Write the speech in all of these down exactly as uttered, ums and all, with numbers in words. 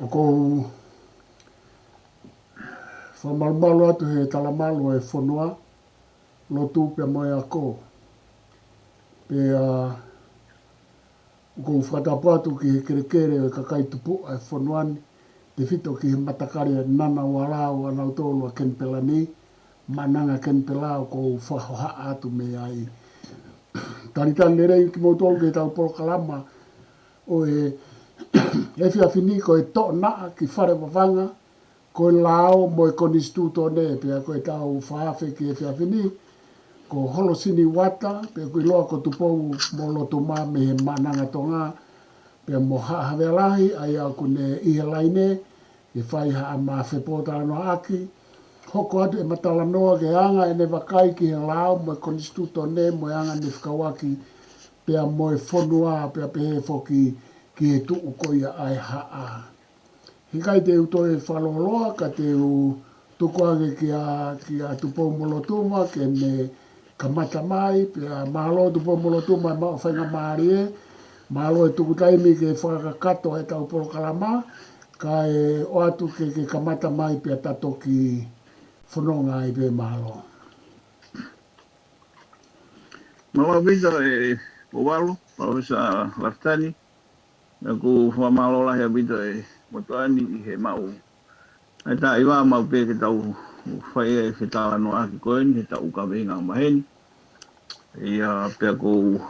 ʻOku ou fakamalumalu atu he talamalu ʻo e fonua, lotu pea mo e ako. Pea ʻoku ou fakatapu atu ki he kelekele ʻo e kakai tupuʻa ʻo e fonua ni, tefito ki he matakali ʻa Ngunnawal ʻa nautolu ʻa Kenipela ni, Maʻananga Kenipela, ʻoku ou fakahohaʻa atu mei ai. Talitali lelei kimoutolu ki heʻetau polokalama ʻo e efiafi ni, ko e Toʻonaʻa ki Fale Vavanga, ko e Lao mo e Konisitūtone. Pea ko ʻetau fakaafe ki he efiafi ni, ko Holosini Uata, pea ʻoku ʻiloa ko Tupoumolotuma mei he Maʻananga Tonga, pea mo Haʻa Havea Lahi, ʻa ia ʻoku ne ʻi he laine, ke fai haʻama fepōtalanoaʻaki. Hoko atu ʻema talanoa ke anga ʻene vakai ki he lao mo e konisitūtone mo e anga ʻene fekauʻaki pea mo e fonua, pea pehē foki ki he tuʻu ko ia ʻa e haʻa. Heʻikai te u toe fakalōloa, ka te u tuku ange kia, kia Tupoumolotuma ke ne kamata mai. Pea mālō Tupoumolotuma e maʻu faingamālie. Mālō e tuku taimi ke fakakakato ʻetau polokalama, kae ʻoatu ke, ke kamata mai pea ta toki fononga ai pē. Mālō. Mālō ʻaupito e Pouvalu, Palōfesa Lafitani. ʻOku ou fakamālō lahi ʻaupito e motuʻa ni ʻi he maʻu ʻa e taimi maʻu pē ke tau fai e fetalanoaʻaki ko eni he taʻu kaveinga maheni. ʻIa, pea ʻoku ou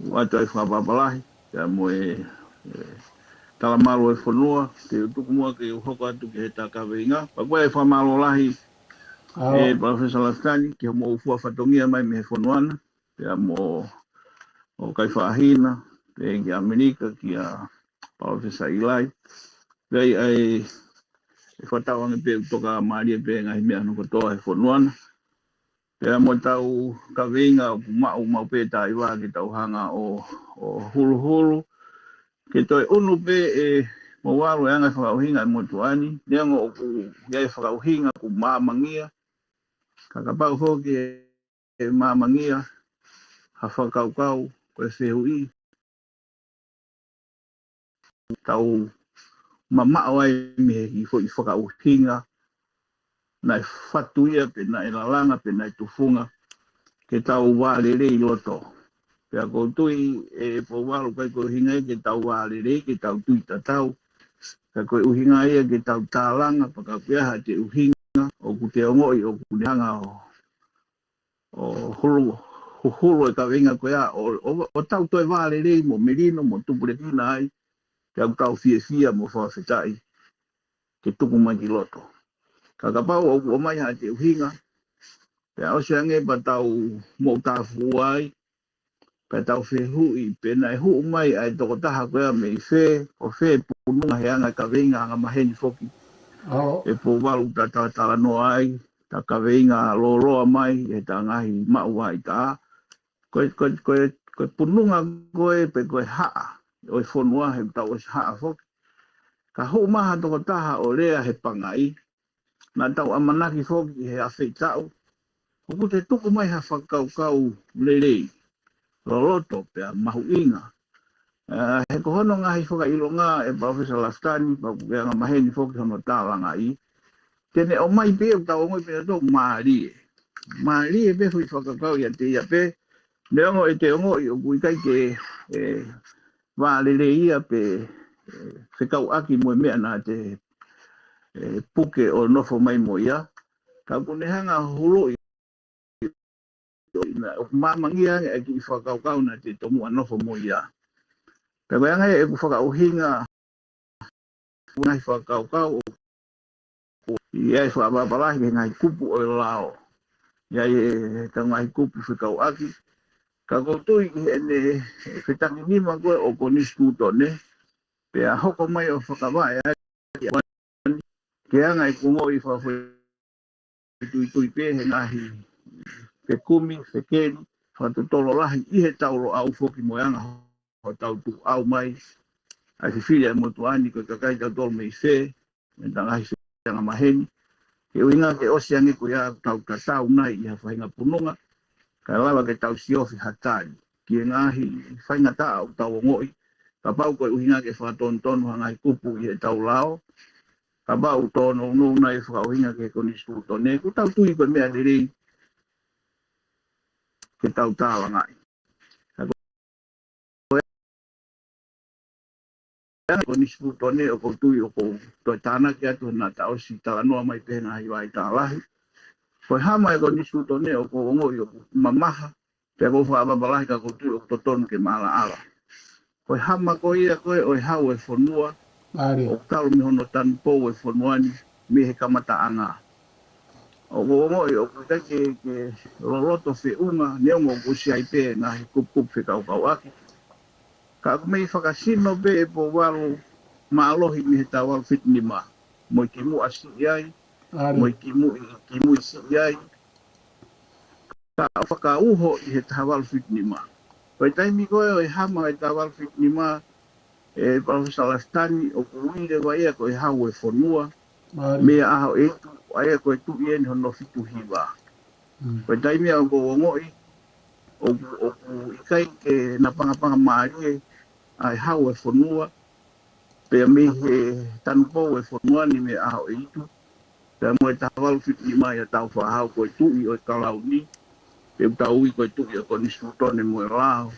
ʻoatu ai e fakaʻapaʻapa lahi pea mo e, e talamalu ʻo e fonua, ke u tuku muʻa ke u hoko atu ki heʻeta kaveinga. Pea ko e fakamālō lahi ʻe Palōfesa Lafitani ki hoʻomou fua fatongia mai mei he fonua na, pea mo hoʻo kakai faʻahi na, pea ki ʻAmelika, kia Palōfesa ʻIlai. Pea ʻi ai e fakatauange pē ʻoku toka mālie pē ngaahi meʻa hono kotoa he fonua na. Pea mo ʻetau kaveinga ʻoku maʻu maʻu pē taimi ke tau hanga ʻo, ʻo huluhulu. Ke toe ʻunu pē e Pouvalu e anga e fakaʻuhinga e motuʻa ni, neongo ʻoku ʻi ai e fakaʻuhinga ʻoku māmangia. Ka kapau foki ʻe māmangia ha fakakaukau, ko e fehuʻi tau mamaʻo ai mei he kiʻi foʻi fakaʻuhinga naʻe fatu ia, pe naʻe lalanga, pe naʻe tufunga, ke tau vālelei loto. Pea ʻoku ou tui e Pouvalu, ʻikai ko e ʻuhinga ia ke tau vālelei, ke tau tui tatau. Ka ko e ʻuhinga ia ke tau tālanga, pea kapau ʻe ʻi ai haʻate ʻuhinga ʻoku te ongoʻi ʻoku ne hanga ʻo ʻo hulu, hu-, hulu e kaveinga ko ia, ʻo, ʻo, ʻo tau toe vālelei mo melino mo tupulekina ai, pea ʻoku tau fiefia mo fakafetaʻi ke tuku mai ki loto. Ka kapau ʻoku ʻomai haʻate ʻuhinga, pea ʻosi ange pea tau moʻutāfua ai, pea tau fehuʻi pe naʻe huʻu mai ʻa e tokotaha ko ia mei fē, ko fē pununga he anga e kaveinga anga maheni foki. ʻE Pouvalu, ta talatalanoa ai, ta kaveinga lōloa mai ʻi heʻeta ngaahi maʻu vaʻa ʻita. Ko e, ko e, ko e, ko e pununga ko ē pe ko e haʻa ʻo e fonua, he ʻoku tau ʻosi haʻa foki. Ka huʻu mai ha tokotaha ʻo lea he pangai, naʻa tau ʻamanaki foki he afe taʻu, ʻoku te tuku mai ha fakakaukau lelei, loloto pea mahuʻinga. ʻA, he ko hono ngaahi fakaʻilonga e Palōfesa Lafitani, pea ʻoku anga maheni foki hono tālangaʻi. Te ne ʻomai pē ʻoku tau ongoʻi pē ʻe tau mālie. Mālie pē foʻi fakakaukau ʻiate ia pē, neongo ʻete ongoʻi ʻoku ʻikai ke, e, vālelei ia pe, e, fekauʻaki mo e meʻa naʻa te, e, puke ʻo nofo mai mo ia. Ka ʻoku ne hanga huluʻi, ʻo ina, ʻoku māmangia ange ʻa e kiʻi fakakaukau naʻa te tomuʻa nofo mo ia. Pea ko e anga ia ʻeku fakaʻuhinga, ngaahi fakakaukau, ʻoku ʻi ai e fakaʻapaʻapa lahi ki he ngaahi kupu ʻo e lao. ʻI ai e, e kau ngaahi kupu fekauʻaki. Ka ʻoku ou tui ʻi heʻene fetangi nima ko ē ʻo e konisitūtone, pea hoko mai ʻo fakavaʻe ai ke anga e kongoʻi fakafoʻituitui pē he ngaahi fekumi, fekeli, fakatotolo lahi ʻi heʻetau Loʻau foki mo e anga hotau tuʻu ʻau mai, ʻa e fifili ʻa e motuʻa ni ko e kakai tautolu mei fē, mo ʻeta ngaahi feanga maheni. Ke ʻuhinga ke ʻosi ange ko ia ʻoku tau tatau nai ʻi ha faʻahinga pununga, kae lava ke tau siofi ha tali ki he ngaahi faingataʻa ʻoku tau ongoʻi, Kapau ko e ʻuhinga ke fakatonutonu ha ngaahi kupu ʻi heʻetau lao, kapau ʻoku tōnounou nai e fakaʻuhinga ki he konisitūtone, ʻoku tau tui ko e meʻa lelei ke tau tālangaʻi. Ka ko e anga e konisitūtone ʻoku ou tui ʻoku ou toe tānaki atu naʻa ta ʻosi talanoa mai pē he ngaahi vaʻa lahi. Ko e hama e konisitūtone ʻoku ou ongoʻi ʻoku mamaha, pea ʻoku ou fakaʻapaʻapa lahi ka ʻoku ou tui ʻoku totonu ke maʻalaʻala. Ko e hama ko ia ko ē ʻo e hau e fonua, ʻoku talu mei hono tanupou e fonua ni mei he kamataʻanga. ʻOku ou ongoʻi ʻoku ʻikai ke, ke loloto feʻunga, neongo ʻoku ʻosi ʻi ai pē ngaahi kupukupu fekaukauʻaki. Ka ʻoku mei fakasino pē ʻe Pouvalu mālohi mei he taha valu fitu nima. Mo e kimuʻa siʻi ai, mo e kimuʻi, kimuʻi siʻi ai. Ka ʻoku fakauho ʻi he taha valu fitu nima. Ko e taimi ko ē ʻo e hama ʻo e taha valu fitu nima, ʻe Palōfesa Lafitani, ʻoku ui leva ia ko e hau e fonua, meia ʻAhoʻeitu, ʻa ia ko e tuʻi eni hono fitu hiva. Ko e taimi ia ʻoku ou ongoʻi, ʻoku, ʻoku ʻikai ke napangapanga mālie ʻa e hau e fonua, pea mei he tanupou e fonua ni meia ʻAhoʻeitu, pea mo e taha valu fitu nima ia tau fakahau ko e tuʻi ʻo e kalauni, pea ʻoku tau ui ko e tuʻi ʻo e konisitūtone mo e lao,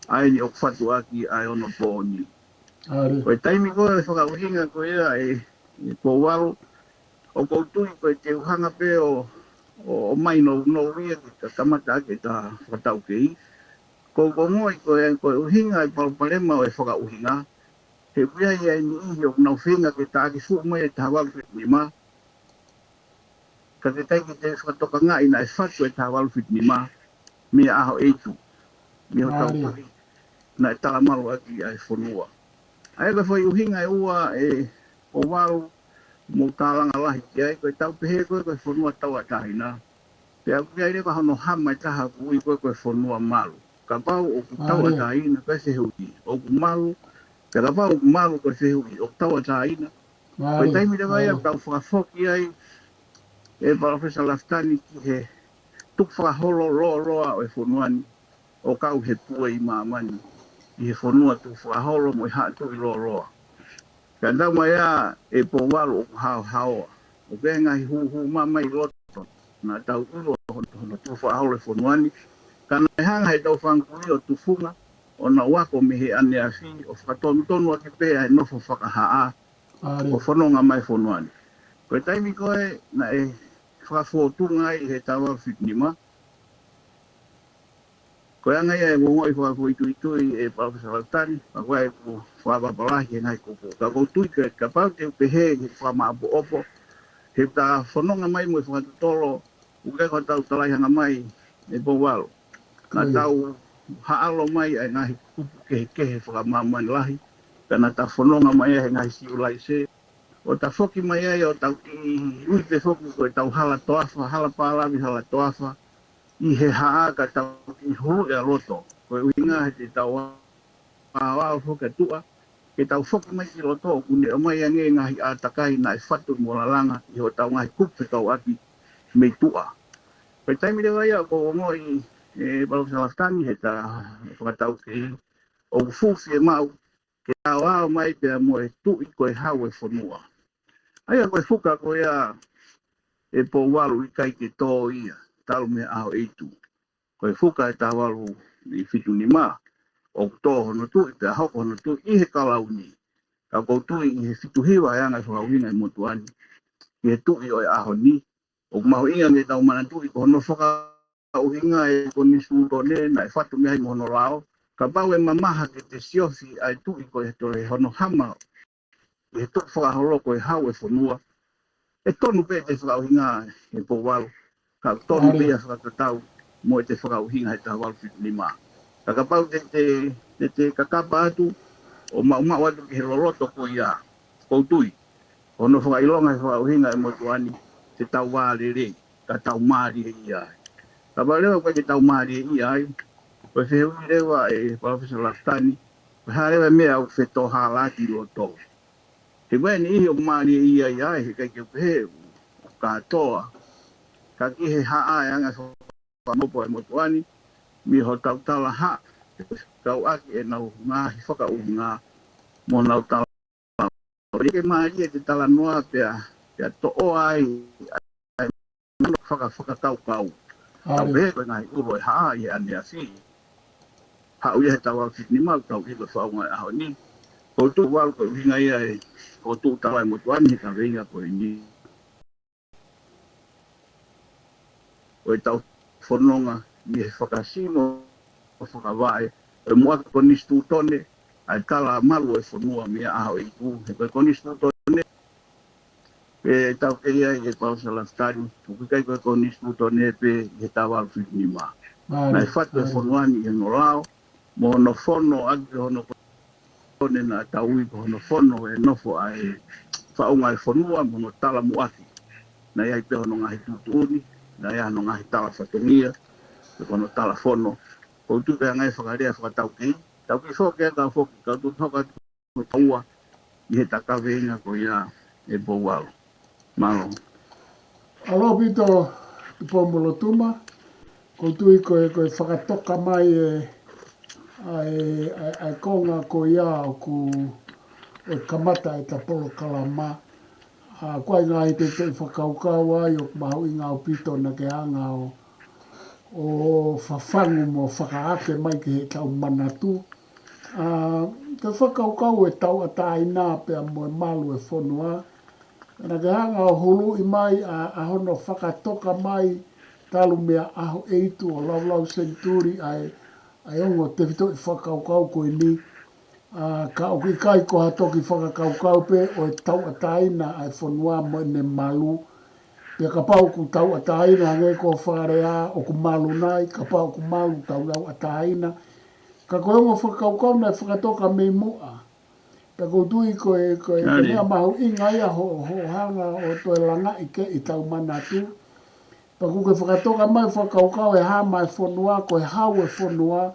ʻa eni ʻoku fatu ʻaki ʻa e ono pō ni. Ko e taimi ko ē fakaʻuhinga ko ia ʻe, ʻe Pouvalu, ʻoku ou tui ko e te u hanga pē ʻo, ʻo, ʻo mai nounou ia ke ta kamata ʻaki ʻeta fakataukei. Ko, ʻoku ou ongoʻi ko e, ko e ʻuhinga e palopalema ʻo e fakaʻuhinga, he ʻoku ʻi ai e niʻihi ʻoku nau feinga ke taʻaki fuʻu mai e taha valu fitu nima, ka ke ʻikai ke te fakatokangaʻi naʻe fatu e taha valu fitu nima meia ʻAhoʻeitu, mei hotau tuʻi naʻe talamalu ʻaki ʻa e fonua. ʻA ia ko e foʻi ʻuhinga ʻe ua ʻe Pouvalu, mou tālanga lahi ki ai, ko ʻetau pehē ko ē ko e fonua tauʻatāina. Pea ʻoku ʻi ai leva hono hama ʻe taha ʻoku ui ko ē ko e fonua malu. Kapau ʻoku tauʻatāina, ko e fehuʻi, ʻoku malu? Pea kapau ʻoku malu, ko e fehuʻi, ʻoku tauʻatāina? Ko e taimi leva ia ʻoku tau fakafoki ai ʻe Palōfesa Lafitani ki he tukufakaholo lōloa ʻo e fonua ni, ʻo kau he pue ʻi māmani, ʻi he fonua tukufakaholo mo e haʻa tuʻi lōloa. Ka tau mai ā ʻe Pouvalu ʻoku haohaoa. ʻOku ʻi ai e ngaahi hūhū māmani ʻi loto. Naʻa tau ʻilo hono, hono tukufakaholo e fonua ni. Ka naʻe hanga heʻetau fanga kulī ʻo tufunga, ʻo nau ako mei he ʻaneafi, ʻo fakatonutonu ʻaki pē ʻa e nofo fakahaʻa, ʻo fononga mai fonua ni. Ko e taimi ko ē naʻe fakafōtunga ai he taha valu fitu nima, ko e anga ia e ongoʻi fakafoʻituitui ʻe Palōfesa Lafitani, ka ko e ʻoku fakaʻapaʻapa lahi he ngaahi kupu. Ka ʻoku ou tui ke kapau te u pehē ke fakamāʻopoʻopo, he ʻoku ta fononga mai mo e fakatotolo, ʻoku ʻikai ko hotau talaihanga mai ʻe Pouvalu. Naʻa tau haʻalo mai ʻa e ngaahi kupu kehekehe fakamāmani lahi, ka naʻa ta fononga mai ʻa e ngaahi sivilaise, ʻo ta foki mai ai ʻo tau kiʻi ui pē foki ko ʻetau hala toafa, hala pālavi, hala toafa, ʻi he haʻa ka tau kiʻi hulu ʻi loto. Ko e ʻuhinga he te tau aoao foki ʻa tuʻa, ke tau foki mai ki loto ʻoku ne ʻomai ange ngaahi ʻātakai naʻe fatu mo lalanga ʻi hotau ngaahi kupu fekauʻaki mei tuʻa. Ko e taimi leva ia ʻoku ou ongoʻi ʻe Palōfesa Lafitani heʻeta fakataukei, ʻoku fuʻu fiemaʻu ke aoao mai pea mo e tuʻi ko e hau e fonua. ʻA ia ko e fuka ko ia ʻe Pouvalu ʻikai ke tō ia, talu mei ʻAhoʻeitu. Ko e fuka e taha valu fitu nima, ʻoku tō hono tuʻi, pea hoko hono tuʻi ʻi he kalauni. Ka ʻoku ou tui ʻi he fitu hiva e anga e fakaʻuhinga e motuʻa ni, ʻi he tuʻi ʻo e ʻaho ni, ʻoku mahuʻinga ke tau manatuʻi ko hono fakaʻuhinga e konisitūtone naʻe fatu mei ai mo hono lao, kapau ʻe mamaha ke te siofi ʻa e tuʻi ko e toe hono hama ʻi he tukufakaholo ko e hau e fonua. ʻE tonu pē ʻete fakaʻuhinga ʻe Pouvalu, ka ʻoku tonu pē ia fakatatau mo ʻete fakaʻuhinga he taha valu fitu nima. Ka kapau te te, te, te kakapa atu, ʻo maʻumaʻu atu ki he loloto ko ia, ʻoku ou tui, hono fakaʻilonga he fakaʻuhinga e motuʻa ni, te tau vālelei, ka tau mālieʻia ai. Kapau leva ʻoku ʻikai ke tau mālieʻia ai, ko e fehuʻi leva ʻe Palōfesa Lafitani, ko e hā leva e meʻa ʻoku fetōhala ʻi loto. He ko e niʻihi ʻoku mālieʻia ai, he ʻikai ke u pehē ʻoku kātoa. Ka ki he haʻa e anga e fakamopo e motuʻa ni, mei hotau tala haʻa, kau ʻaki ʻenau ngaahi fakaʻuhinga mo nau tala. ʻOku ʻikai ke mālie ke talanoa pea, pea toʻo ai, ai mano faka-, fakakaukau. Tau pehē ko e ngaahi ulo e hā ʻi he ʻaneafi. Haʻu ia he taha valu fitu nima, tau ʻilo faʻunga e ʻaho ni. Ko e tuʻu valu ko e ʻuhinga ia e, ko e tuʻu tala e motuʻa ni he kaveinga ko eni. ʻO e tau fononga ʻi he fakasino, fakavaʻe, ʻo e muʻaki konisitūtone, ʻa e tala malu ʻo e fonua mei he ʻaho ʻe iku, he ko e konisitūtone, ʻe tau kei ai e pau sa lafitani, ʻoku ʻikai ko e konisitūtone pē ʻi he taha valu fitu nima. Naʻe fatu e fonua ni ʻi hono lao, mo hono fono ʻaki hono kone naʻa tau ui ko hono fono e nofo ʻa e faʻunga e fonua mo hono tala muʻaki. Naʻe ʻi ai pē hono ngaahi tuʻutuʻuni, naʻe ʻi ai hono ngaahi tala fatongia, pea ko hono tala fono. Ko e tuʻu pē angai fakalea fakataukei, taukei foki ʻa e kau foki, kau tuʻu foki atu ko taua ʻi he takaveinga ko ia e Pouvalu. Mālō. ʻAlo ʻaupito, Tupou Molotuma, ʻoku ou tui ko e, ko e fakatoka mai e, ʻa e, ʻa e, ʻa e konga ko ia ʻoku, ʻe kamata ʻeta polokalama. ʻA, ko e ngaahi tefitoʻi fakakaukau ia ʻoku mahuʻinga ʻaupito naʻa ke hanga ʻo, ʻo fafangu mo fakaake mai ki heʻetau manatu. ʻA, ko e fakakaukau e tauʻatāina pea mo e malu e fonua. Naʻa ke hanga ʻo huluʻi mai ʻa, ʻa hono fakatoka mai talu mei he ʻaho ʻe iku ʻo e laulahi senituli ʻa e, ʻa e ongo tefitoʻi fakakaukau ko eni. ʻA, ka ʻoku ʻikai ko ha toki fakakaukau pē ʻo e tauʻatāina ʻa e fonua mo ʻene malu. Pea kapau ʻoku tauʻatāina hangē ko e fakalea ʻoku malu nai, kapau ʻoku malu tau tauʻatāina. Ka ko e ongo fakakaukau naʻe fakatoka mei muʻa. Pea ʻoku ou tui ko e, ko e, ko e meʻa mahuʻinga ia hoʻo, hoʻo hanga ʻo toe langaʻi ke ʻi heʻetau manatu. Pea ʻoku ke fakatoka mai fakakaukau e hā mai e fonua, ko e hau e fonua,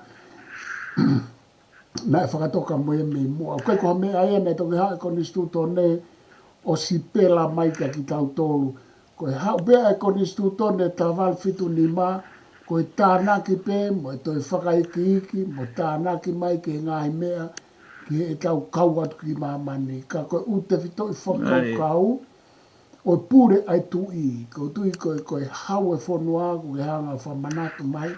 naʻe fakatoka mo ia mei muʻa. ʻOku ʻikai ko ha meʻa ia naʻe toki haʻu e konisitūtone ʻo sipela mai kia kitautolu. Ko e haʻu pē ʻa e konisitūtone taha valu fitu nima, ko e tānaki pē, mo e toe fakaikiiki, mo e tānaki mai ki he ngaahi meʻa, ki heʻetau kau atu ki māmani. Ka ko e ʻū tefitoʻi fakakaukau, ʻo e pule ʻa e tuʻi, ʻoku ou tui ko e, ko e hau e fonua, ʻoku ke hanga ʻo fakamanatu mai.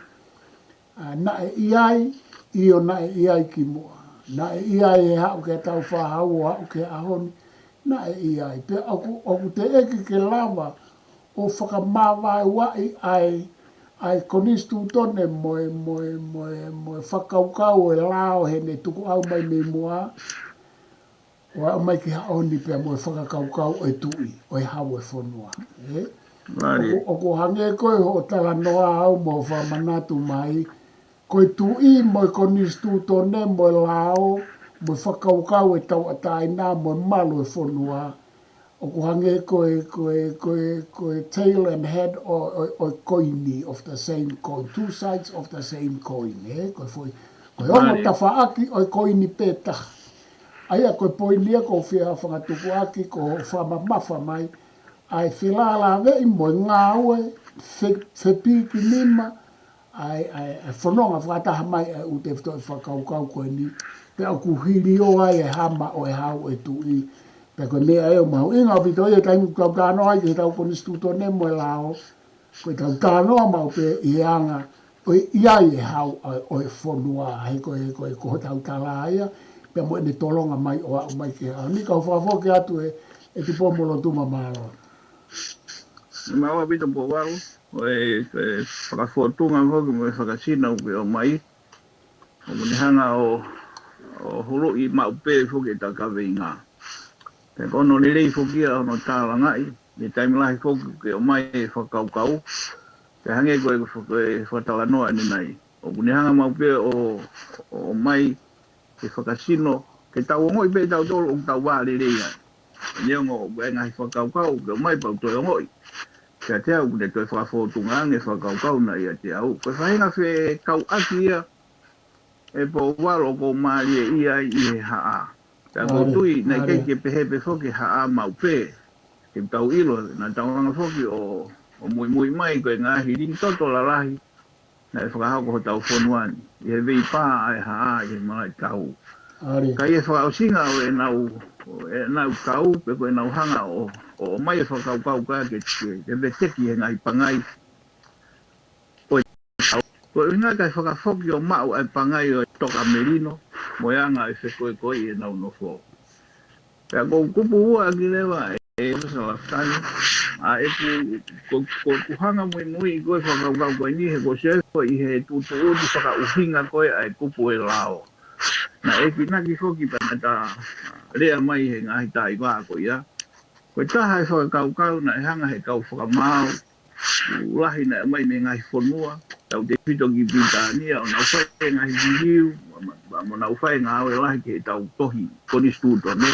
ʻA, naʻe ʻi ai, ʻio naʻe ʻi ai kimuʻa. Naʻe ʻi ai he haʻu ki heʻetau fāhau ʻo aʻu ki he ʻaho ni. Naʻe ʻi ai. Pea ʻoku, ʻoku teʻeki ke lava ʻo fakamavaeuaʻi ʻa e, ʻa e konisitūtone mo e, mo e, mo e, mo e fakakaukau ʻo e lao heʻene tukuʻau mai mei muʻa. ʻO aʻu mai ki he ʻaho ni pea mo e fakakaukau ʻo e tuʻi, ʻo e hau e fonua. ʻE? ʻOku, ʻoku hangē ko e hoʻo talanoa au mo e fakamanatu mai, ko e tuʻi mo e konisitūtone mo e lao, mo e fakakaukau e tauʻatāina mo e malu e fonua. ʻOku hangē ko e, ko e, ko e, ko e tail and head ʻo, ʻo, ʻo e koini of the same coin, two sides of the same coin, ʻe? Ko e foʻi, ko e ongo tafaʻaki ʻo e koini pē taha. ʻA ia ko e poini ia ʻoku ou fie fakatukuʻaki, ko e fakamamafa mai, ʻa e felālāveʻi mo e ngāue, fe, fepīkinima, ʻa e, ʻa e, ʻa e fononga fakataha mai ʻa e ʻū tefitoʻi fakakaukau ko eni, pea ʻoku hilio ai e hama ʻo e hau e tuʻi, pea ko e meʻa ia ʻoku mahuʻinga ʻaupito ia he taimi ʻoku tau talanoa ai ki heʻetau konisitūtone mo e lao, ko ʻetau talanoa maʻu pē ʻi he anga ʻo e ʻi ai e hau ʻa, ʻo e fonua, he ko e, ko e, ko hotau tala ia, pea mo ʻene tolonga mai ʻo aʻu mai ki he ʻaho ni. Ka u fakafoki atu ē, ʻe Tupou Molotuma, mālō. Mālō ʻaupito Pouvalu, ʻo e, ko e fakafōtunga foki mo e fakasino ʻoku ke ʻomai. ʻOku ne hanga ʻo, ʻo huluʻi maʻu pē foki ʻeta kaveinga. Pea ko hono lelei foki ia hono tālangaʻi, ʻi he taimi lahi foki ʻoku ke ʻomai e fakakaukau. Pea hangē ko e, ko e fakatalanoa ʻanenai. ʻOku ne hanga maʻu pē ʻo, ʻo ʻomai e fakasino, ke tau ongoʻi pē tautolu ʻoku tau vā lelei ai. Neongo ʻoku ʻi ai e ngaahi fakakaukau, ke ʻomai pea u toe ongoʻi. Kiate au ʻoku ne toe fakafōtunga ange e fakakaukau naʻe ʻiate au. Ko e faʻahinga fekauʻaki ia ʻe Pouvalu ʻoku ou mālieʻia ai ʻi he haʻa. Pea ʻoku ou tui naʻe ʻikai ke pehē pē foki haʻa maʻu pē. Ke tau ʻilo, naʻa tau hanga foki ʻo, ʻo muimui mai ko e ngaahi lingi toto lalahi. naʻe fakahoko hotau fonua ni ʻi he veipā ʻa e hā ʻi he malaʻe tau. Ka ʻi he fakaʻosinga ʻo ʻenau, ʻo ʻenau tau, pe ko ʻenau hanga ʻo, ʻo ʻomai e fakakaukau ko ia ke, ke, ke veteki he ngaahi pangai ʻo e tau, ko e ʻuhinga ke fakafoki ʻo maʻu ʻa e pangai ʻo e toka melino mo e anga e fekoekoeʻi ʻenau nofo. Pea ʻoku ou kupu ua ʻaki leva ʻe Palōfesa Lafitani ʻa ʻeku, ko, ko ʻeku hanga muimui ko e fakakaukau ko eni he ko e sio ʻi he tuʻutuʻuni fakaʻuhinga ko ē ʻa e kupu ʻo e lao. Naʻe enginaki foki pea naʻa ta lea mai he ngaahi taimi ko ia. Ko e taha e fakakaukau naʻe hanga he kau fakamaau lahi naʻe ʻomai mei he ngaahi fonua, tautefito ki Pilitānia, ʻo nau fai e ngaahi liliu, mo, mo, mo nau fai e ngāue lahi ki heʻetau tohi konisitūtone.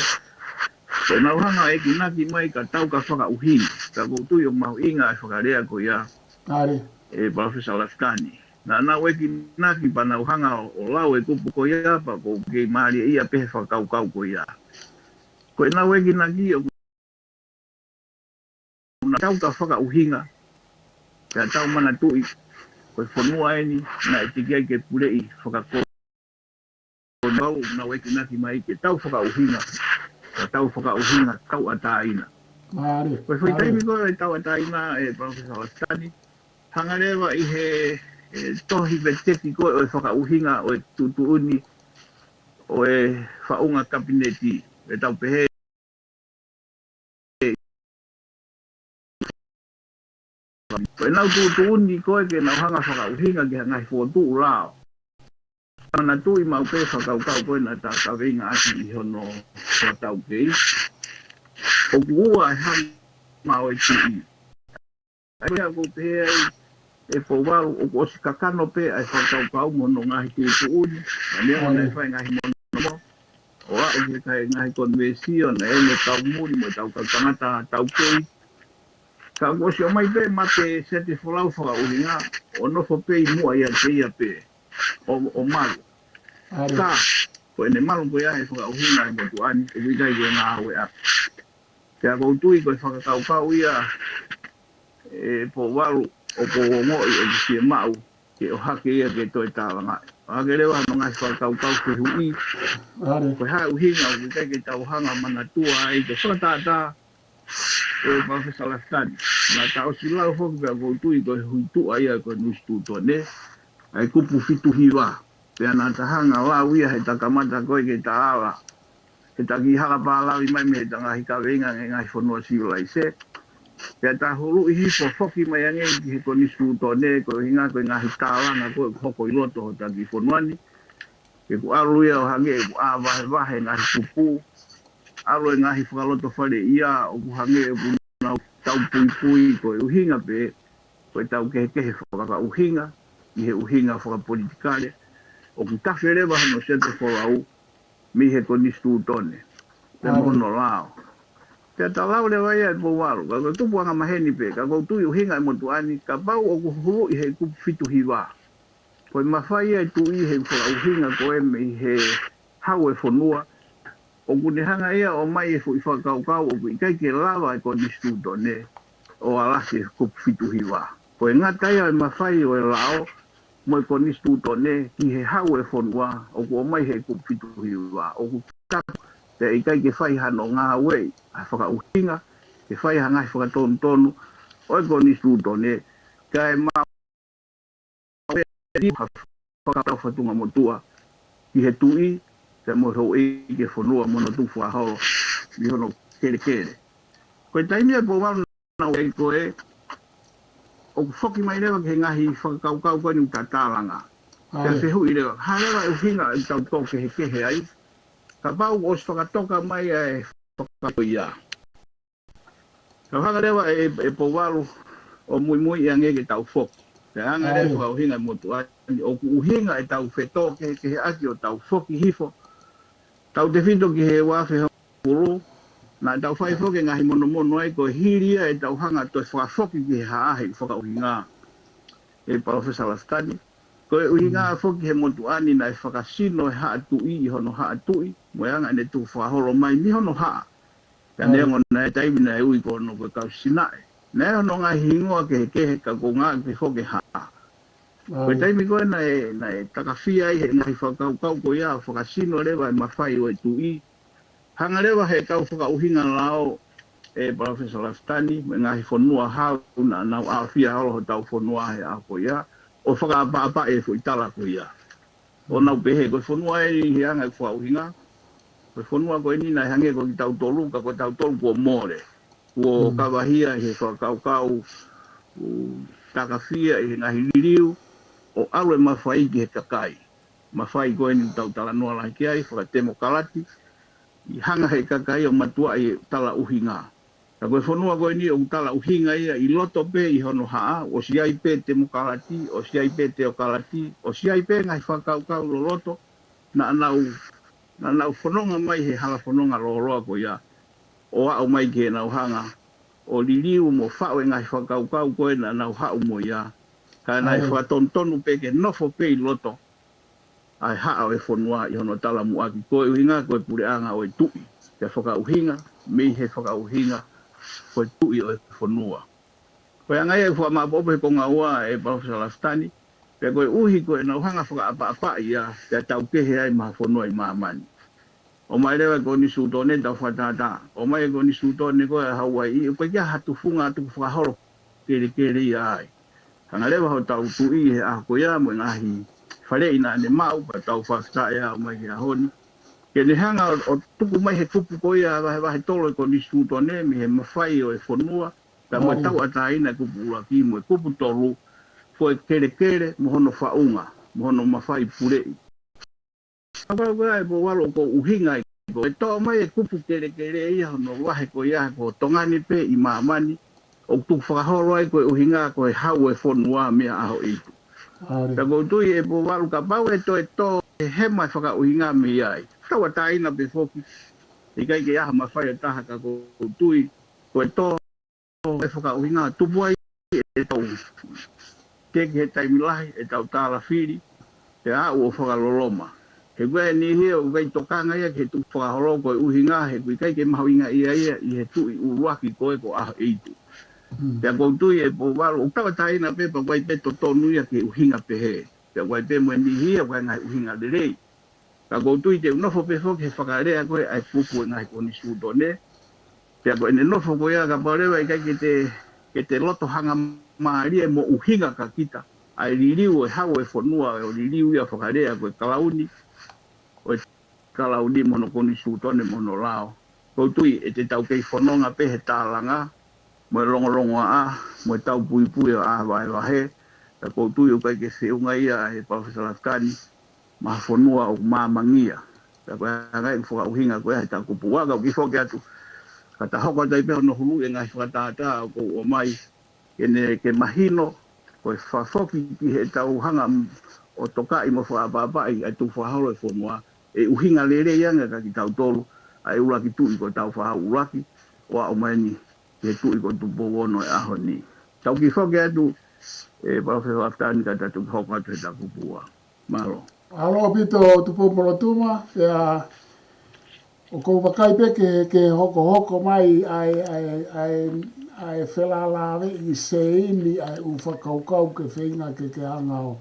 Ko ʻenau hanga ʻo enginaki mai ka tau ka fakaʻuhinga, ka ʻoku ou tui ʻoku mahuʻinga e fakalea ko ia ʻe Palōfesa Lafitani. Naʻa nau enginaki pea nau hanga ʻo, ʻo lau e kupu ko ia pea ʻoku ou kei mālieʻia pē he fakakaukau ko ia. Ko ʻenau enginaki ʻoku na tau ka fakaʻuhinga, pea tau manatuʻi, ko e fonua eni naʻe teʻeki ai ke puleʻi fakakolonia, ʻoku nau enginaki mai ke tau fakaʻuhinga, pea tau fakaʻuhinga tauʻatāina. Ko e foʻi taimi ko ē ʻo e tauʻatāina ʻe Palōfesa Lafitani, hanga leva ʻi he, he tohi veteki ko ē ʻo e fakaʻuhinga ʻo e tuʻutuʻuni ʻo e faʻunga kapineti, ʻe tau pehē ko ʻenau tuʻutuʻuni ko ē ke nau hanga fakaʻuhinga ki he ngaahi fokotuʻu lao. Manatuʻi maʻu pē fakakaukau ko ē naʻa ta kaveinga ʻaki ʻi hono, hono taukei. ʻOku ua e hanga ʻo e tuʻi. ʻA ia ʻoku ou pehē ai ʻe Pouvalu ʻoku ʻosi kakano pē ʻa e fakakaukau mo hono ngaahi tuʻutuʻuni. Naʻa ne ʻosi fai e ngaahi monomono ʻo aʻu ki he ngaahi konivesio, naʻe ʻi ai mo e tau muli, mo e tau kau tangata taukei. Ka ʻoku ʻosi ʻomai pē mate Siaosi Folau fakaʻuhinga, ʻo nofo pē ʻi muʻa ʻiate ia pē, ʻo, ʻo malu. Ka, ko ʻene malu ko ia he fakaʻuhinga ʻe he motuʻa ni, ʻoku ʻikai ke ngāueʻaki. Pea ʻoku ou tui ko e fakakaukau ia ʻe Pouvalu ʻoku ou ongoʻi ʻoku fiemaʻu ke ʻohake ia ke toe tālangaʻi. ʻOhake leva hono ngaahi fakakaukau fehuʻi. Ko e hā e ʻuhinga ʻoku ʻikai ke tau hanga manatua ai ke fakatātā ʻe Palōfesa Lafitani. Naʻa ta ʻosi lau foki pea ʻoku ou tui ko e huituʻa ia ko e konisitūtone, ʻa e kupu fitu hiva. Pea naʻa ta hanga lau ia he ta kamata ko ē ke ta ala, he ta kiʻi haka pālavi mai mei he ta ngaahi kaveinga e ngaahi fonua sivilaise. Pea ta huluʻi hifo foki mai ange ki he konisitūtone, ko e ʻuhinga ko e ngaahi tālanga ko ē ʻoku hoko ʻi loto hota kiʻi fonua ni. He ʻoku ʻalu ia ʻo hangē ʻoku ʻā vahevahe e ngaahi kupu. ʻAlu e ngaahi fakalotofale ia ʻoku hangē ʻoku nau tau puipui, ko e ʻuhinga pē ko e tau kehekehe fakakaʻuhinga ʻi he ʻuhinga fakapolitikale. ʻOku tafe leva hono Siaosi Folau mei he konisitūtone pea mo hono lao. Pea ta lau leva ia ʻe Pouvalu, ka ko e tupu angamaheni pē, ka ʻoku ou tui ʻuhinga e motuʻa ni, kapau ʻoku huluʻi he kupu fitu hiva. Ko e mafai ia e tuʻi he fakaʻuhinga ko ē mei he hau e fonua, ʻoku ne hanga ia ʻo ʻomai e foʻi fakakaukau ʻoku ʻikai ke lava e konisitūtone ʻo ala ki he kupu fitu hiva. Ko e ngata ia e mafai ʻo e lao mo e konisitūtone ki he hau e fonua ʻoku ʻomai he kupu fitu hiva. ʻOku tapu, pea ʻikai ke fai hano ngāueʻi ʻa e fakaʻuhinga, ke fai ha ngaahi fakatonutonu ʻo e konisitūtone, kae ma fakatau fatunga motuʻa ki he tuʻi, pea mo e houʻeiki e fonua mo hono tukufakaholo ʻi hono kelekele. Ko e taimi ia ʻe Pouvalu naʻa ku ʻai ko ē, ʻoku foki mai leva ki he ngaahi fakakaukau ko eni ʻoku ta tālanga. Pea fehuʻi leva, hā leva e ʻuhinga ʻoku tau tō kehekehe ai, kapau ʻosi fakatoka mai ʻa e fakatoka ia. Ka hanga leva ʻe, ʻe Pouvalu ʻo muimui ange ke tau foki. Pea hanga leva fakaʻuhinga e motuʻa ni ʻoku ʻuhinga e tau fetōkehekeheʻaki ʻo tau foki hifo. Tautefito ki he ua afe hongofulu, naʻa tau fai foki e ngaahi monomono ai ko e hili ia e tau hanga toe fakafoki ki he haʻahi fakaʻuhinga ʻe Palōfesa Lafitani. Ko e ʻuhinga foki he motuʻa ni naʻe fakasino e haʻa tuʻi ʻi hono haʻa tuʻi, mo e anga ʻene tukufakaholo mai mei hono haʻa. Pea neongo naʻe taimi naʻe ui ko hono ko e kau Sinaʻe. Naʻe hono ngaahi hingoa kehekehe ka ko e ngaahi foki haʻa. Ko e taimi ko ē naʻe, naʻe takafia ai he ngaahi fakakaukau ko ia, fakasino leva e mafai ʻo e tuʻi. Hanga leva he kau fakaʻuhinga lao, ʻe Palōfesa Lafitani, mo e ngaahi fonua hau naʻa nau ʻafia holo hotau fonua he ʻaho ko ia, ʻo fakaʻapaʻapaʻi e foʻi tala ko ia. ʻO nau pehē, ko e fonua eni he anga e fakaʻuhinga, ko e fonua ko eni naʻe hangē ko kitautolu, ka ko tautolu kuo mole. Kuo kavahia ʻi he fakakaukau, ʻo takafia ʻi he ngaahi liliu, ʻo ʻalu e mafai ki he kakai. Mafai ko eni tau talanoa lahi ki ai, fakatemokalati, ʻi hanga he kakai ʻo matuaʻi e tala ʻuhinga. Ka ko e fonua ko eni ʻoku tala ʻuhinga ia ʻi loto pē ʻi hono haʻa, ʻosi ʻi ai pē temokalati, ʻosi ʻi ai pē teokalati, ʻosi ʻi ai pē ngaahi fakakaukau loloto, naʻa nau, naʻa nau fononga mai he hala fononga lōloa ko ia, ʻo aʻu mai ke nau hanga ʻo liliu mo faʻu e ngaahi fakakaukau ko ē naʻa nau haʻu mo ia, ka naʻe fakatonutonu pē ke nofo pē ʻi loto ʻa e haʻa ʻo e fonua ʻi hono talamuʻaki ko e ʻuhinga ko e puleʻanga ʻo e tuʻi, ke fakaʻuhinga, mei he fakaʻuhinga ko e tuʻi ʻo e fonua. Ko e anga ia ʻoku fakamāʻopoʻopo he konga ua ʻe Palōfesa Lafitani, pea koeʻuhi ko ʻenau hanga fakaʻapaʻapaʻi ia, pea tau kehe ai mo ha fonua ʻi māmani. ʻOmai leva e konisitūtone tau fakatātā. ʻOmai e konisitūtone ko ē ʻa Hauaiʻi, ʻoku ʻikai ke ʻi ai ha tufunga tuku fakaholo kelekele ia ai. Hanga leva hotau tuʻi he ʻaho ko ia mo e ngaahi faleʻi naʻa ne maʻu, pea tau fakafetaʻi ʻa ʻomai he ʻaho ni. Ke ne hanga ʻo, ʻo tuku mai he kupu ko ia vahevahe tolo e konisitūtone mei he mafai ʻo e fonua, pea mo e tauʻatāina e kupu ʻuluaki mo e kupu tolu, ko e kelekele mo hono faʻunga, mo hono mafai puleʻi. Kapau ko ē ʻe Pouvalu ʻoku ou ʻuhinga ai ko e toʻo mai e kupu kelekele ia hono vahe ko ia ko Tonga ni pē ʻi māmani, ʻoku tuku fakaholo ai ko e ʻuhinga ko e hau e fonua mei he ʻaho ʻeiki. Ka ʻoku ou tui ʻe Pouvalu kapau ʻe toe tō e hema e fakaʻuhinga mei ai. Tauʻatāina pē foki, ʻikai ke ʻi ai ha mafai ʻo taha ka ʻoku ou tui, ko e tō e fakaʻuhinga tupu ai ʻetau teke he taimi lahi, ʻetau tālafili, pea aʻu ʻo fakaloloma. He ko e niʻihi ia ʻoku ʻikai tokanga ia ke tuku fakaholo ko e ʻuhinga, he ʻoku ʻikai ke mahuʻinga ia ia ʻi he tuʻi ʻuluaki ko ē ko ʻAhoʻeitu. Pea ʻoku ou tui ʻe Pouvalu, ʻoku tauʻatāina pē pea ʻoku ʻi ai pē totonu ia ke ʻuhinga pehē. Pea ʻoku ʻi ai pē mo e niʻihi ia ʻoku ʻi ai ngaahi ʻuhinga lelei. Ka ʻoku ou tui te u nofo pē foki he fakalea ko ē ʻa e kupu e ngaahi konisitūtone. Pea ko ʻene nofo ko ia kapau leva ʻikai ke te, ke te loto hangamālie mo ʻuhinga kia kita ʻa e liliu e hau e fonua ʻo liliu ia fakalea ko e kalauni, ʻo e kalauni mo hono konisitūtone mo hono lao. ʻOku ou tui ʻe te tau kei fononga pē he tālanga, mo e longolongoaʻa, mo e taupuipui ʻo ʻā vahevahe, ka ʻoku ou tui ʻoku ʻikai ke feʻunga ia ʻe Palōfesa Lafitani, mo ha fonua ʻoku māmangia. Pea ko e anga ia ʻeku fakaʻuhinga ko ia he taha kupu ua, ka ʻoku ou kiʻi foki atu. Ka ta hoko atu ai pē hono hulu e ngaahi fakatātā ʻoku ou ʻomai, ke ne, ke mahino, ko e fakafoki ki heʻetau hanga ʻo tokaʻi mo fakaʻapaʻapaʻi ʻa e tuku fakaholo e fonua, ʻe ʻuhinga lelei ange kia kitautolu, ʻa e ʻuluaki tuʻi ko Tāufaʻāhau ʻuluaki, ʻo aʻu mai eni ki he tuʻi ko Tupou Ono he ʻaho ni. Tau kiʻi foki atu, ʻe Palōfesa Lafitani, ka ta toki hoko atu he taha kupu ua. Mālō. Mālō ʻaupito Tupou Molotuma, pea ʻoku ou vakai pē ke, ke hokohoko mai ʻa e, ʻa e, ʻa e, ʻa e felālāveʻi seini ʻa e ʻū fakakaukau ke feinga ke, ke hanga ʻo,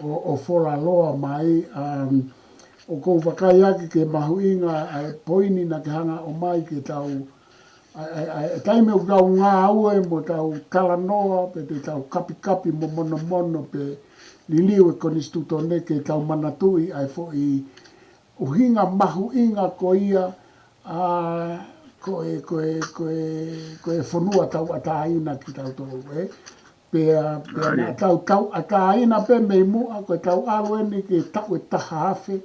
ʻo, ʻo folaloa mai, um, ʻoku ou vakai ake ke mahuʻinga ʻa e poini naʻa ke hanga ʻo ʻomai ke tau, ʻa e, ʻa e, ʻa e, ʻa e taimi ʻoku tau ngāue mo tau talanoa, pe te tau kapikapi mo monomono, pe liliu e konisitūtone ke tau manatuʻi ʻa e foʻi ʻuhinga mahuʻinga ko ia, ʻa, ko e, ko e, ko e, ko e fonua tauʻatāina kitautolu, ē? Pea, pea naʻa tau tauʻatāina pē mei muʻa, ko e tau ʻalu eni ki he taʻu ʻe taha afe,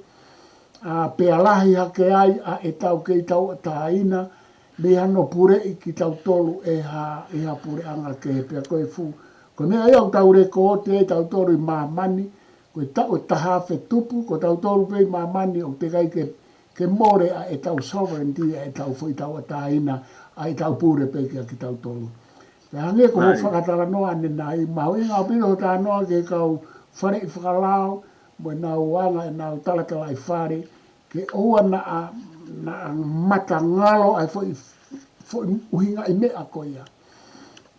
ʻa, pea lahi hake ai ʻa ʻetau kei tauʻatāina, mei hano puleʻi kitautolu ʻe ha, ʻe ha puleʻanga kehe pea ko e fu. Ko e meʻa ia ʻoku tau lekooti ai tautolu ʻi māmani, ko e taʻu ʻe taha afe tupu, ko tautolu pē ʻi māmani ʻoku teʻeki ai ke, ke mole ʻa ʻetau sovereignty, ʻa ʻetau foʻi tauʻatāina, ʻa ʻetau pule pē kia kitautolu. Pea hangē ko hoʻo fakatalanoa ʻanenai, mahuʻinga ʻaupito hoʻo talanoa ki he kau faleʻi fakalao, mo ʻenau anga ʻenau talatalaifale, ke ʻoua naʻa, naʻa matangalo ʻa e foʻi, foʻi ʻuhinga ʻi meʻa ko ia.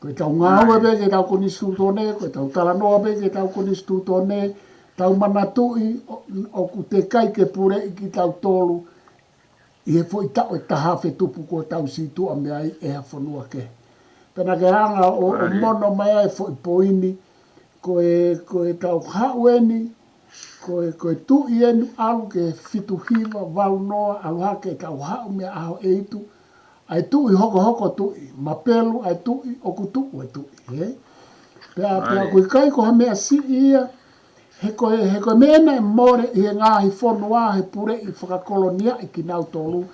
Ko ʻetau ngāue pē ki heʻetau konisitūtone, ko ʻetau talanoa pē ki heʻetau konisitūtone, tau manatuʻi ʻo-, ʻoku teʻeki ai ke puleʻi kitautolu ʻi he foʻi taʻu ʻe taha afe tupu kuo tau sītuʻa mei ai ʻe ha fonua kehe. Pea naʻa ke hanga ʻo, ʻo mono mai ai e foʻi poini, ko e, ko ʻetau haʻu eni, ko e, ko e tuʻi eni ʻalu ki he fitu hiva, valu noa, ʻalu hake ʻetau haʻu mei he ʻaho ʻe hitu, ʻa e tuʻi hokohoko tuʻi, mapelu ʻa e tuʻi, ʻoku tuʻu e tuʻi, ē? Pea, pea ʻoku ʻikai ko ha meʻa siʻi ia, he ko e, he ko e meʻa naʻe mole ʻi he ngaahi fonua he puleʻi fakakoloniaʻi kinautolu,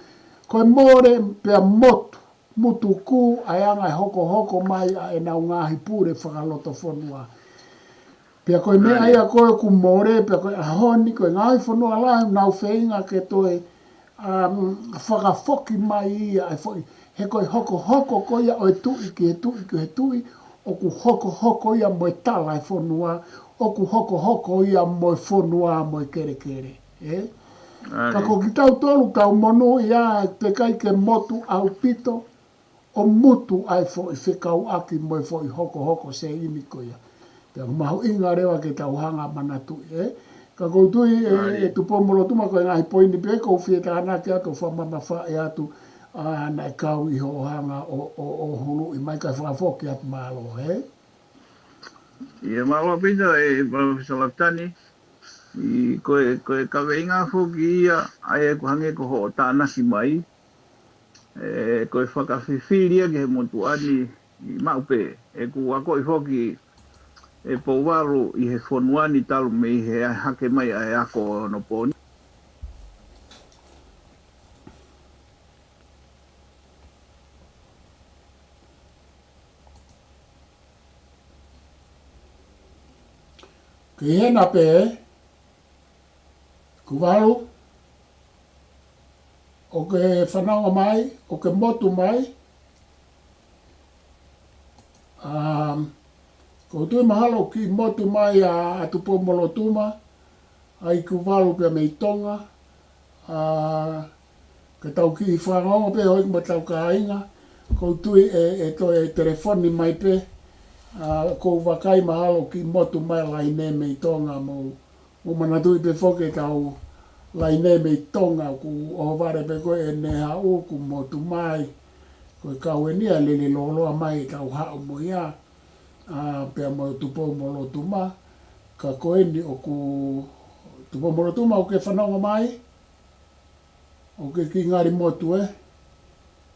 ko e mole pea motu, mutukū ʻa e anga e hokohoko mai ʻa ʻenau ngaahi pule fakalotofonua. Pea ko e meʻa ia ko ē ʻoku mole, pea ko e ʻaho ni, ko e ngaahi fonua lahi ʻoku nau feinga ke toe, um, fakafoki mai ia ʻa e foʻi, he ko e hokohoko ko ia ʻo e tuʻi ki he tuʻi ki he tuʻi, ʻoku hokohoko ia mo e tala e fonua, ʻoku hokohoko ia mo e fonua mo e kelekele, ē? Ka ko kitautolu tau monūʻia, teʻeki ai ke motu ʻaupito, ʻo mutu ʻa e foʻi fekauʻaki mo e foʻi hokohoko sēini ko ia. Pea mahuʻinga leva ke tau hanga manatuʻi, ē? Ka ʻoku ou tui ʻe, ʻe Tupoumolotuma ko e ngaahi poini pē ʻoku ou fie tānaki atu ʻo fakamamafaʻi atu, ʻa, naʻe kau ʻi hoʻo hanga ʻo, ʻo, ʻo huluʻi mai kae fakafoki atu, mālō, ē? ʻIo, mālō ʻaupito ʻe Palōfesa Lafitani, ʻi ko e, ko e kaveinga foki ia, ʻa ia ʻoku hangē ko hoʻo tānaki mai, ē, ko e fakafifili ia ki he motuʻa ni ʻi maʻu pē. ʻOku akoʻi foki ʻe Pouvalu ʻi he fonua ni talu mei he hake mai ʻa e ako ʻo onopooni. Kei hena pē, Kuvalu, ʻoku ke fanongo mai, ʻoku ke motu mai. Um, ʻoku ou tui mahalo ʻoku kiʻi motu mai ʻa, ʻa Tupoumolotuma, ʻa e Kuvalu pea mei Tonga. ʻA, ka tau kiʻi fanongo pē hoi mo tau kāinga, ʻoku ou tui ʻe, ʻe toe telefoni mai pē, ʻa, ʻoku ou vakai mahalo ʻoku kiʻi motu mai laine mei Tonga mo Mou manatuʻi pē foki ʻetau laine mei Tonga, ʻoku ʻohovale pē ko ē ʻene haʻu ʻoku motu mai. Ko e kau eni ʻa e lele lōloa mai ʻetau haʻu mo ia, ʻa, pea mo Tupoumolotuma, ka ko eni ʻoku Tupoumolotuma ʻoku ke fanongo mai. ʻOku ke kiʻi ngali motu ē.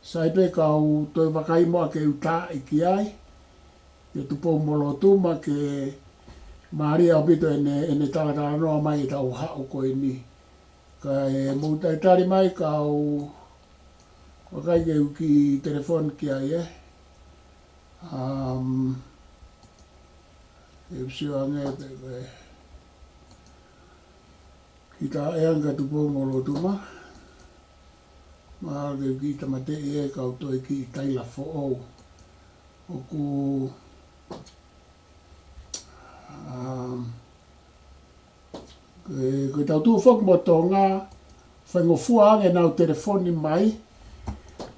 Sai pē kau toe vakai muʻa ke u taaʻi ki ai. Ke Tupoumolotuma ke mālie ʻaupito ʻene, ʻene talatalanoa mai ʻetau haʻu ko eni. Kae mou talitali mai kau vakai ke u kiʻi telefoni ki ai ē. Um, ʻe u sio ange pē ko e Kita e anga Tupoumolotuma. Mahalo ke u kiʻi tāmateʻi ē kau toe kiʻi taila foʻou. ʻOku, um, ko e, ko ʻetau tuʻu foki mo Tonga, faingofua ange ʻenau telefoni mai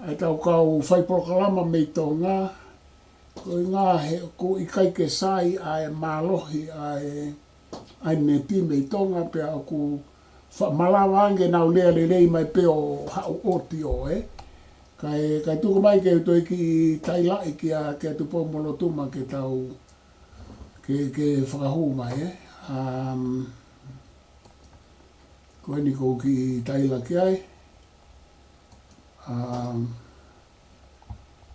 ʻa ʻetau kau fai polokalama mei Tonga, koeʻuhi he ʻoku ʻikai ke sai ʻa e mālohi ʻa e, ʻa e neti mei Tonga pea ʻoku fa-, malava ange ʻenau lea lelei mai pē ʻo haʻu ʻo ʻosi ē. Kae, kae tuku mai ke u toe kiʻi tailaʻi kia, kia Tupoumolotuma ke tau, ke, ke fakahū mai ē. Um, ko eni ʻoku ou kiʻi taila ki ai. Um,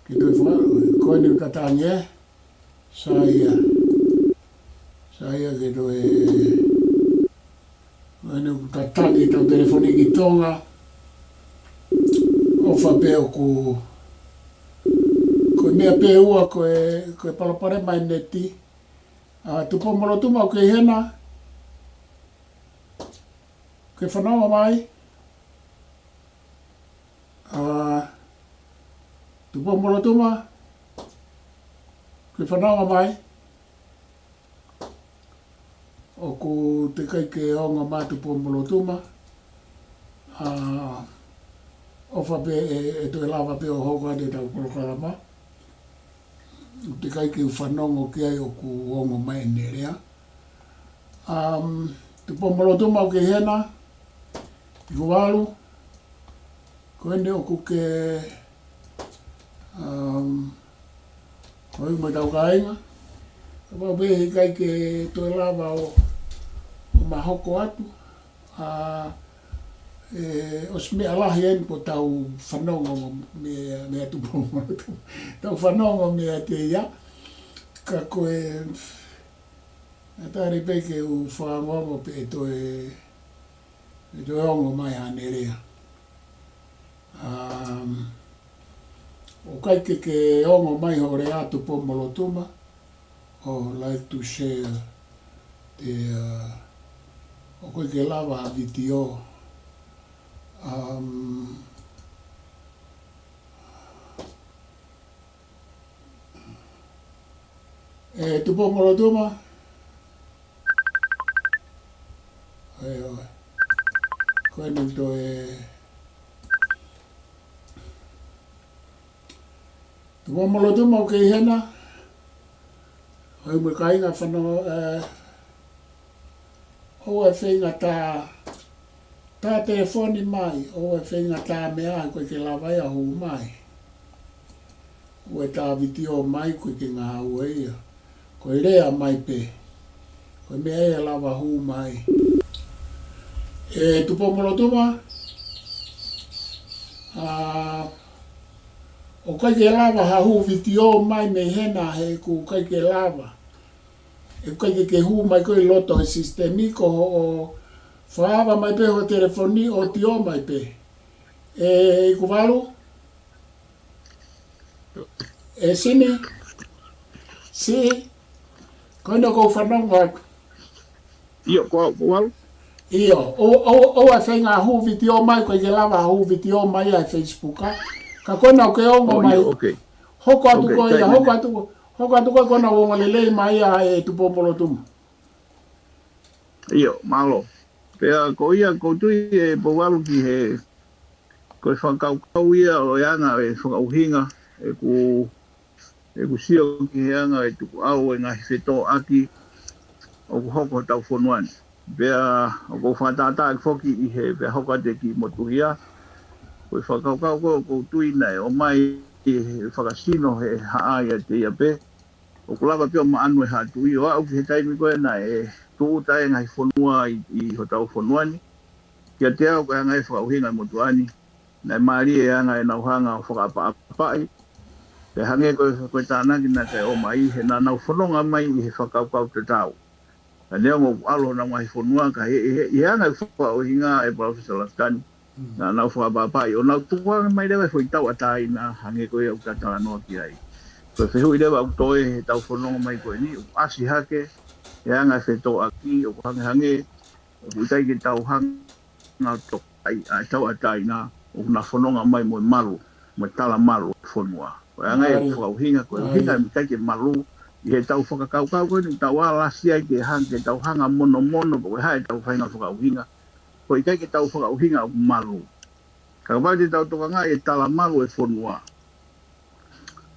Ke toe faka-, ko eni ʻoku tatangi ē. Sai ia. Sai ia ke toe, ko eni ʻoku tatangi ʻetau telefoni ki Tonga. ʻOfa pē ʻoku, ko e meʻa pē ua ko e, ko e palopalema ʻa e neti. ʻA, Tupoumolotuma ʻoku ke hena. Ke fanongo mai. ʻA, Tupoumolotuma, ke fanongo mai. ʻOku teʻeki ai ke ongo mai Tupoumolotuma. ʻA, ʻofa pē ʻe, ʻe toe lava pē ʻo hoko atu ʻetau polokalama. ʻoku teʻeki ai ke u fanongo ki ai ʻoku ongo mai ʻene lea. Um, Tupou Molotuma ʻoku kei hena, Ikuvalu, ko eni ʻoku ke, um, ko e mo ʻetau kāinga. Kapau pē heʻikai ke toe lava ʻo, ʻo ma hoko atu. ʻA, ʻe, ʻosi meʻa lahi eni kuo tau fanongo mo, meʻa, meʻa Tupou Molotuma. Tau fanongo meʻa ʻiate ia. Ka ko e, ʻe tali pē ke u fanongo pē ʻe toe, ʻe toe ongo mai haʻane lea. Um, ʻoku ʻikai ke ke ongo mai hoʻo lea Tupou Molotuma, I would like to share the, uh, ʻoku ʻikai ke lava ha vitiō. Um, ʻe Tupou Molotuma. ʻOi, ʻoi. Ko eni toe. Tupou Molotuma ʻoku kei hena. ʻOi, mo e kāinga fanongo, ē, ʻoua ʻe feinga tā, tā telefoni mai, ʻoua ʻe feinga tā meʻa, ʻoku ʻikai ke lava ia ʻo hū mai. ʻOua ʻe tā vitiō mai, ʻoku ʻikai ke ngāue ia. Ko e lea mai pē. Ko e meʻa ia ʻe lava hū mai. ʻE Tupou Molotuma, ʻa, ʻoku ʻikai ke lava ha hū vitiō mai mei hena he ʻoku ʻikai ke lava. ʻOku ʻikai ke, ke hū mai ko ē ʻi loto he sisitemi ko hoʻo fakaava mai pē hoʻo telefoni ʻo tīo mai pē. ʻE Ikuvalu? ʻE Sini? Si? Ko eni ʻoku ou fanongo atu. ʻIo, ko, ko au. ʻIo, ʻo, ʻo, ʻoua ʻe feinga hū vitiō mai, ʻoku ʻikai ke lava hū vitiō mai ʻa e Facebook, ʻa. Ka ko ena ʻoku ke ongo Oh, mai. ʻIo, okay. Hoko atu Okay, ko ia, kai hoko nene. atu ko, hoko atu ko ē ko ena ʻoku ongo lelei mai ʻa e Tupou Molotuma. ʻIo, mālō. Pea ko ia ʻoku ou tui ʻe Pouvalu ki he, ko e fakakaukau ia ʻo e anga e fakaʻuhinga, ʻeku, ʻeku sio ki he anga e tukuʻau e ngaahi fetōʻaki ʻoku hoko hotau fonua ni. Pea ʻoku ou fakatātā foki ʻi he pea hoko atu e kiʻi motuhia, ko e fakakaukau ko ē ʻoku ou tui naʻe ʻomai ʻe he fakasino he haʻa ʻiate ia pē, ʻoku lava pē ʻo maʻanu e haʻa tuʻi ʻo aʻu ki he taimi ko ē naʻe tūʻuta ai e ngaahi fonua ʻi, ʻi hotau fonua ni. Kiate au ko e anga e fakaʻuhinga e motuʻa ni, naʻe mālie e anga ʻenau hanga ʻo fakaʻapaʻapaʻi. Pea hangē ko e, ko e tānaki naʻa ke ʻomai, he naʻa nau fononga mai ʻi he fakakaukau tatau. Ka neongo ʻoku ʻalu honau ngaahi fonua, ka he, he, he anga e fakaʻuhinga ʻe Palōfesa Lafitani, Mm. naʻa nau fakaʻapaʻapaʻi ʻo nau tukuange mai leva e foʻi tauʻatāina hangē ko ia ʻoku ta talanoa ki ai. Ko e fehuʻi leva ʻoku toe he tau fononga mai ko eni, ʻoku ʻasi hake e anga e fetōʻaki, ʻoku hangehangē ʻoku ʻikai ke tau hanga ʻo tokaʻi ʻa e tauʻatāina ʻoku na fononga mai mo e malu, mo e tala malu ʻo e fonua. Ko e anga e Mālie. fakaʻuhinga, ko e Mālie. ʻuhinga ʻoku ʻikai ke malu, ʻi he tau fakakaukau ko eni, tau alasi ai ke hanga, ke tau hanga monomono, ko e hā e tau faʻahinga fakaʻuhinga. ʻOku ʻikai ke tau fakaʻuhinga ʻoku malu. Kapau te tau tokangaʻi e tala malu e fonua.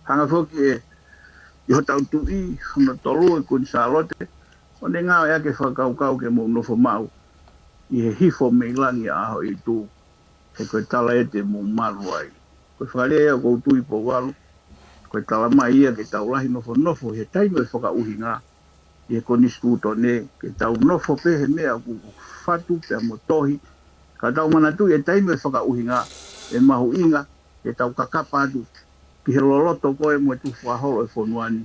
Hanga foki ē, ʻi hotau tuʻi, hono tolu e Kuini Sālote, ʻo ne ngāueʻaki e fakakaukau ke mou nofo maʻu, ʻi he hifo mei langi ʻa ʻAhoʻeitu, he ko e tala ē te mou malu ai. Ko e fakalea ia ʻoku ou tui Pouvalu, ko e tala mai ia ke tau lahi nofonofo he taimi e fakaʻuhinga, ʻi he konisitūtone, ke tau nofo pē he meʻa ʻoku fatu pea mo tohi. Ka tau manatuʻi e taimi e fakaʻuhinga, ʻe mahuʻinga, ke tau kakapa atu, ki he loloto ko ē mo e tufa holo e fonua ni,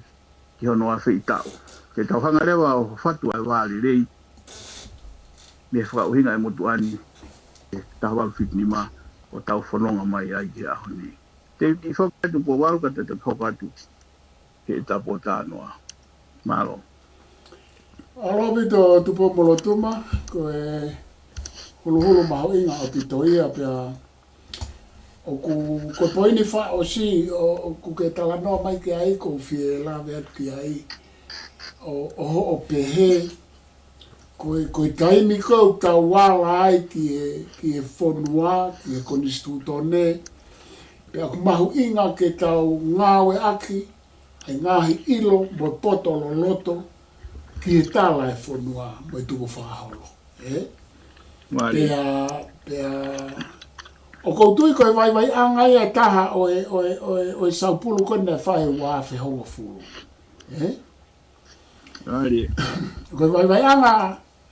ki hono afe ʻi taʻu. Ke tau hanga leva ʻo fatu ʻa e vā lelei, mei he fakaʻuhinga e motuʻa ni, ʻe taha valu fitu nima ʻo tau fononga mai ai ki he ʻaho ni. Te u kiʻi foki atu Pouvalu ka te te hoko atu ki he tapotanoa. Mālō. ʻAlā ʻaupito Tupou Molotuma, ko e huluhulu mahuʻinga ʻaupito ia pea ʻoku, ko e poini fakaʻosi ʻo, ʻoku ke talanoa mai ki ai ʻoku ou fie lave atu ki ai ʻo, ʻo hoʻo pehē. Ko e, ko e taimi ko ē ʻoku tau ala ai ki he, ki he fonua, ki he konisitūtone, pea ʻoku mahuʻinga ke tau ngāueʻaki ʻa e ngaahi ʻilo mo e poto loloto ki he tala e fonua mo e tukufakaholo. Ē? Pea, pea, ʻoku ou tui ko e vaivaiʻanga ia ʻe taha ʻo e, ʻo e, ʻo e, ʻo e saupulu ko eni naʻe fai he ua afe hongofulu. Ē? Ko e vaivaiʻanga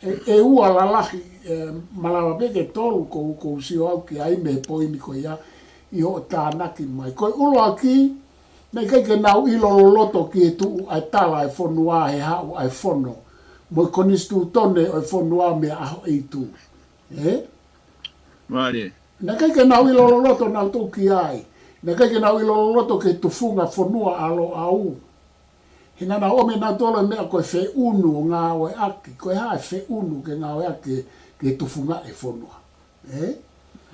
ʻe, ʻe ua lalahi, ē, malava pē ke tolu ʻoku ou, ʻoku ou sio au ki ai mei he poini ko ia ʻi hoʻo tānaki mai. Ko e ʻuluaki, naʻe ʻikai ke nau ʻilo loloto ki he tuʻu ʻa e tala e fonua he haʻu ʻa e fono mo e konisitūtone ʻo e fonua mei he ʻaho ʻe tuʻu. Ē? Naʻe ʻikai ke nau ʻilo loloto nautolu ki ai. Naʻe ʻikai ke nau ʻilo loloto ki he tufunga fonua ʻa Loʻau. He naʻa nau ʻomi ʻe nautolu e meʻa ko e feʻunu ʻo ngāueʻaki. Ko e hā e feʻunu ke ngāueʻaki ki he tufunga e fonua. Ē?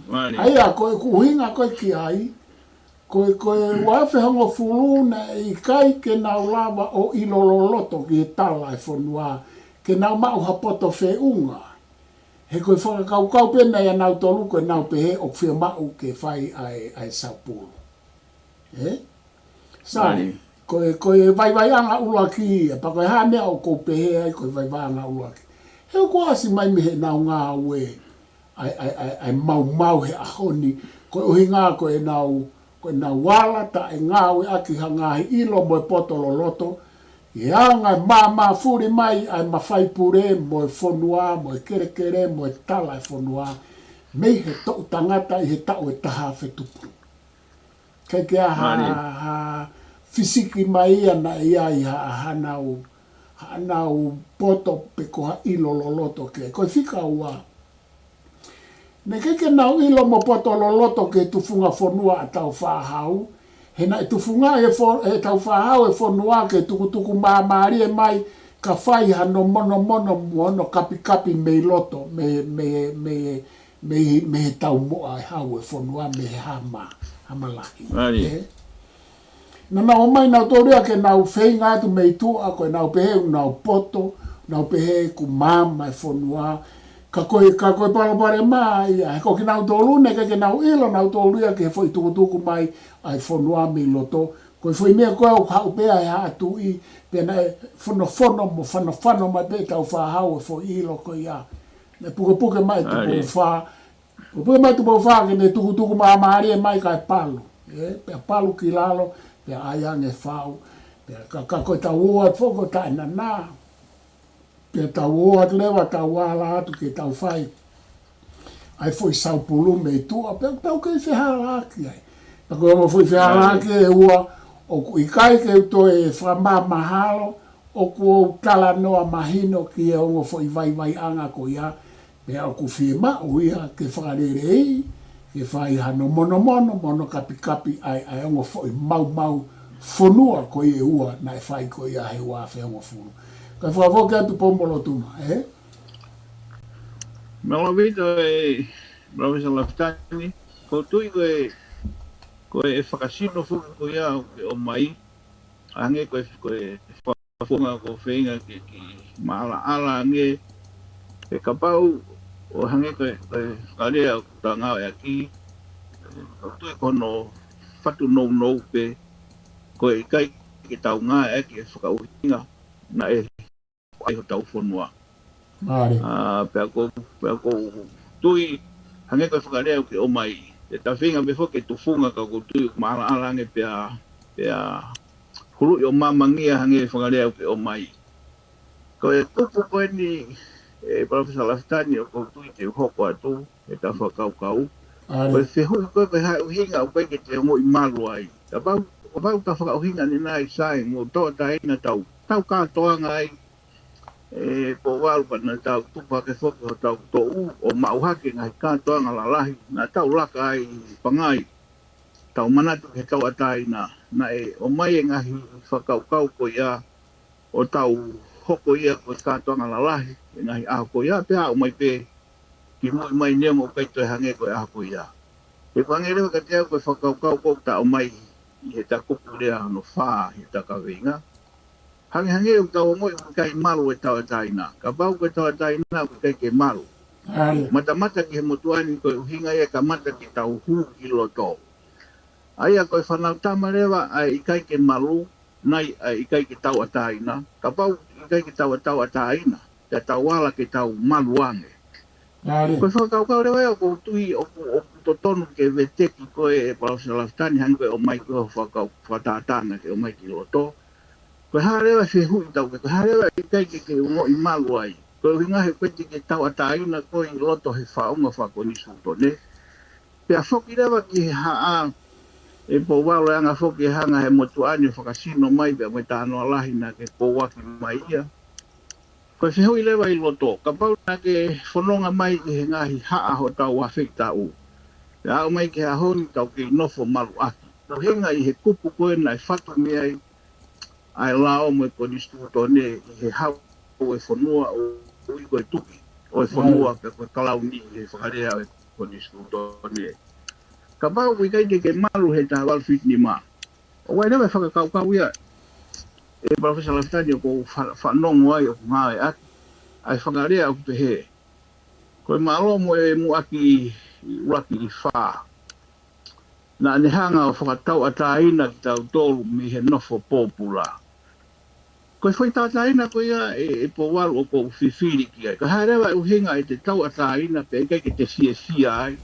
ʻA ia, ko e ʻuhinga ko ē ki ai, ko e, ko e ua afe hongofulu naʻe ʻikai ke nau lava ʻo ʻilo loloto ki he tala e fonua, ke nau maʻu ha poto feʻunga. He ko e fakakaukau pē naʻe ʻia nautolu ko ʻenau pehē ʻoku fiemaʻu ke fai ʻa e, ʻa e saupulu. Ē? Sai, ko e, ko e vaivaiʻanga ʻuluaki ia, pea ko e hā e meʻa ʻoku ou pehē ai ko e vaivaiʻanga ʻuluaki. He ʻoku ʻasi mai mei heʻenau ngāue ʻa e, ʻa e, ʻa e, ʻa e maumau he ʻaho ni, ko e ʻuhinga ko ʻenau, ko ʻenau ala taʻengāueʻaki ha ngaahi ʻilo mo e poto loloto, ʻi he anga e māmā fuli mai ʻa e mafai pule mo e fonua, mo e kelekele, mo e tala e fonua, mei he toʻu tangata ʻi he taʻu ʻe taha afe tupu. ʻIkai ke ʻi ai ha, ha fisiki mai ia naʻe ʻi ai ha, hanau, hanau poto pe ko ha ʻilo loloto ke. Ko e fika ua. Naʻe ʻikai ke nau ʻilo mo poto loloto ki he tufunga fonua ʻa Tāufaʻāhau. He naʻe tufunga he fo-, he Tāufaʻāhau e fonua ke tukutuku māmālie mai ka fai hano monomono mo hono kapikapi mei loto, mei, mei, mei, mei, mei he taumuʻa e hau e fonua mei he hama, hama lahi. Ē? Naʻa nau ō mai nautolu ia ke nau feinga atu mei tuʻa, ko ʻenau pehē ʻoku nau poto, nau pehē ʻoku maama e fonua, ka ko e, ka ko e palopalema ia, he ko kinautolu naʻe ʻikai ke nau ʻilo nautolu ia ki he foʻi tukutuku mai ʻa e fonua mei loto, ko e foʻi meʻa ko ē ʻoku haʻu pē ʻa e haʻa tuʻi, pea naʻe fonofono mo fanofano mai pē ʻe Tāufaʻāhau e foʻi ʻilo ko ia. Naʻe pukepuke mai ʻe Tupou Fā, ʻo pē mai Tupou Fā ke ne tukutuku māmālie mai kae palu. Ē, pea palu ki lalo, pea ʻai ange e fau. Pea ka, ka ko e tau ō atu foki ʻo taʻenanā. Pea tau ō atu leva, tau ala atu ke tau fai ʻa e foʻi saupulu mei tuʻa, pea, pea ʻoku kei fehālaaki ai. Pea ko e ongo foʻi fehālaaki ʻe ua, ʻoku ʻikai ke u toe fakamāmahalo, ʻoku ou talanoa mahino ki he ongo foʻi vaivaiʻanga ko ia, pea ʻoku fiemaʻu ia ke fakaleleiʻi, ke fai hano monomono, mo hono kapikapi ʻa e, ʻa e ongo foʻi maumau fonua ko ia ʻe ua naʻe fai ko ia he ua afe hongofulu. Kae fakafoki atu Tupou Molotuma, ē? Mālō ʻaupito e, Palōfesa Lafitani, ʻoku ou tui ko e, ko e fakasino foki ko ia ʻoku ke ʻomai, hangē ko e, ko e fakafofonga ʻoku ou feinga ke, ke maʻalaʻala ange, ʻe kapau ʻo hangē ko e, ko e fakalea ʻoku tau ngāueʻaki, ʻoku ou tui ko hono fatu nounou pē, ko e ʻikai ke tau ngāueʻaki e fakaʻuhinga naʻe ʻai hotau fonua. ʻA, pea ʻoku, pea ʻoku ou tui, hangē ko e fakalea ʻoku ke ʻomai, ʻe tau feinga pē foki ke tufunga ka ʻoku ou tui ʻoku maʻalaʻala ange pea, pea huluʻi ʻo māmangia hangē e fakalea ʻoku ke ʻomai. Ko e kupu ko eni, ē, Palōfesa Lafitani, ʻoku ou tui te u hoko atu, ʻetau fakakaukau. Ko e fehuʻi ko ē ko e hā e ʻuhinga ʻoku ʻikai ke te ongoʻi malu ai. Kapau, kapau ka fakaʻuhinga ni nai sai mo tō taina tau, tau kātoanga ai, ē, Pouvalu pea naʻa tau tupu hake foki hotau toʻu ʻo maʻu hake ngaahi kātoanga lalahi naʻa tau laka ai ʻi Pangai. Tau manatu ki he tauʻatāina, naʻe ʻomai e ngaahi fakakaukau ko ia ʻo tau hoko ia ko e kātoanga lalahi, e ngaahi ʻaho ko ia, pea aʻu mai pē ki mui mai neongo ʻoku ʻikai toe hangē ko e ʻaho ko ia. He ʻoku hangē leva kiate au ko e fakakaukau ko ē ʻoku ta ʻomai ʻi heʻeta kupu lea hono fā ʻi heʻeta kaveinga. Hangehangē ʻoku tau ongoʻi ʻoku ʻikai malu e tauʻatāina. Kapau ko e tauʻatāina ʻoku ʻikai ke malu. Matamata ki he motuʻa ni ko e ʻuhinga ia e kamata ke tau hū ki loto. ʻA ia ko e fānau tama leva ʻa e ʻikai ke malu, nai ʻa e ʻikai ke tauʻatāina. Kapau ʻikai ke tau tauʻatāina, te tau ala ke tau malu ange. Ko e fakakaukau leva ia ʻoku ou tui ʻoku, ʻoku totonu ke veteki ko ē ʻe Palōfesa Lafitani, hangē ko e ʻomai ko e fakakau-, fakatātā naʻa ke ʻomai ki loto. Ko e hā leva e fehuʻi tau ke, ko e hā leva ʻikai ke ke ongoʻi malu ai. Ko e ʻuhinga he ʻoku ʻikai ke tauʻatāina koe ʻi loto he faʻunga fakakonisitūtone. Pea foki leva ki he haʻa ʻe Pouvalu, ʻe anga foki e hanga he motuʻa ni ʻo fakasino mai pea mo e talanoa lahi naʻa ke pouaki mai ia. Ko e fehuʻi leva ʻi loto, kapau naʻa ke fononga mai ʻi he ngaahi haʻa hotau afe taʻu, pea aʻu mai ki he ʻaho ni tau kei nofo maluʻaki. Ko e ʻuhinga ʻi he kupu ko ē naʻe fatu mei ai ʻa e lao mo e konisitūtone ʻi he hau ʻo e fonua, ʻo ui ko e tuʻi ʻo e fonua, pe ko e kalauni ʻi he fakalea ʻo e konisitūtone. Kapau ʻoku ʻikai te ke malu he taha valu fitu nima, ʻoku ʻi ai leva e fakakaukau ia ʻe Palōfesa Lafitani ʻoku ou fa-, fanongo ai ʻoku ngāueʻaki ʻa e fakalea ʻoku pehē: Ko e mālō mo e muʻaki ʻuluaki ʻi fā, naʻa ne hanga ʻo fakatauʻatāina kitautolu mei he nofo pōpula. Ko e foʻi tauʻatāina ko ia ʻe, ʻe Pouvalu ʻoku ou fifili ki ai. Ko e hā leva e ʻuhinga ʻete tauʻatāina pea ʻikai ke te fiefia ai,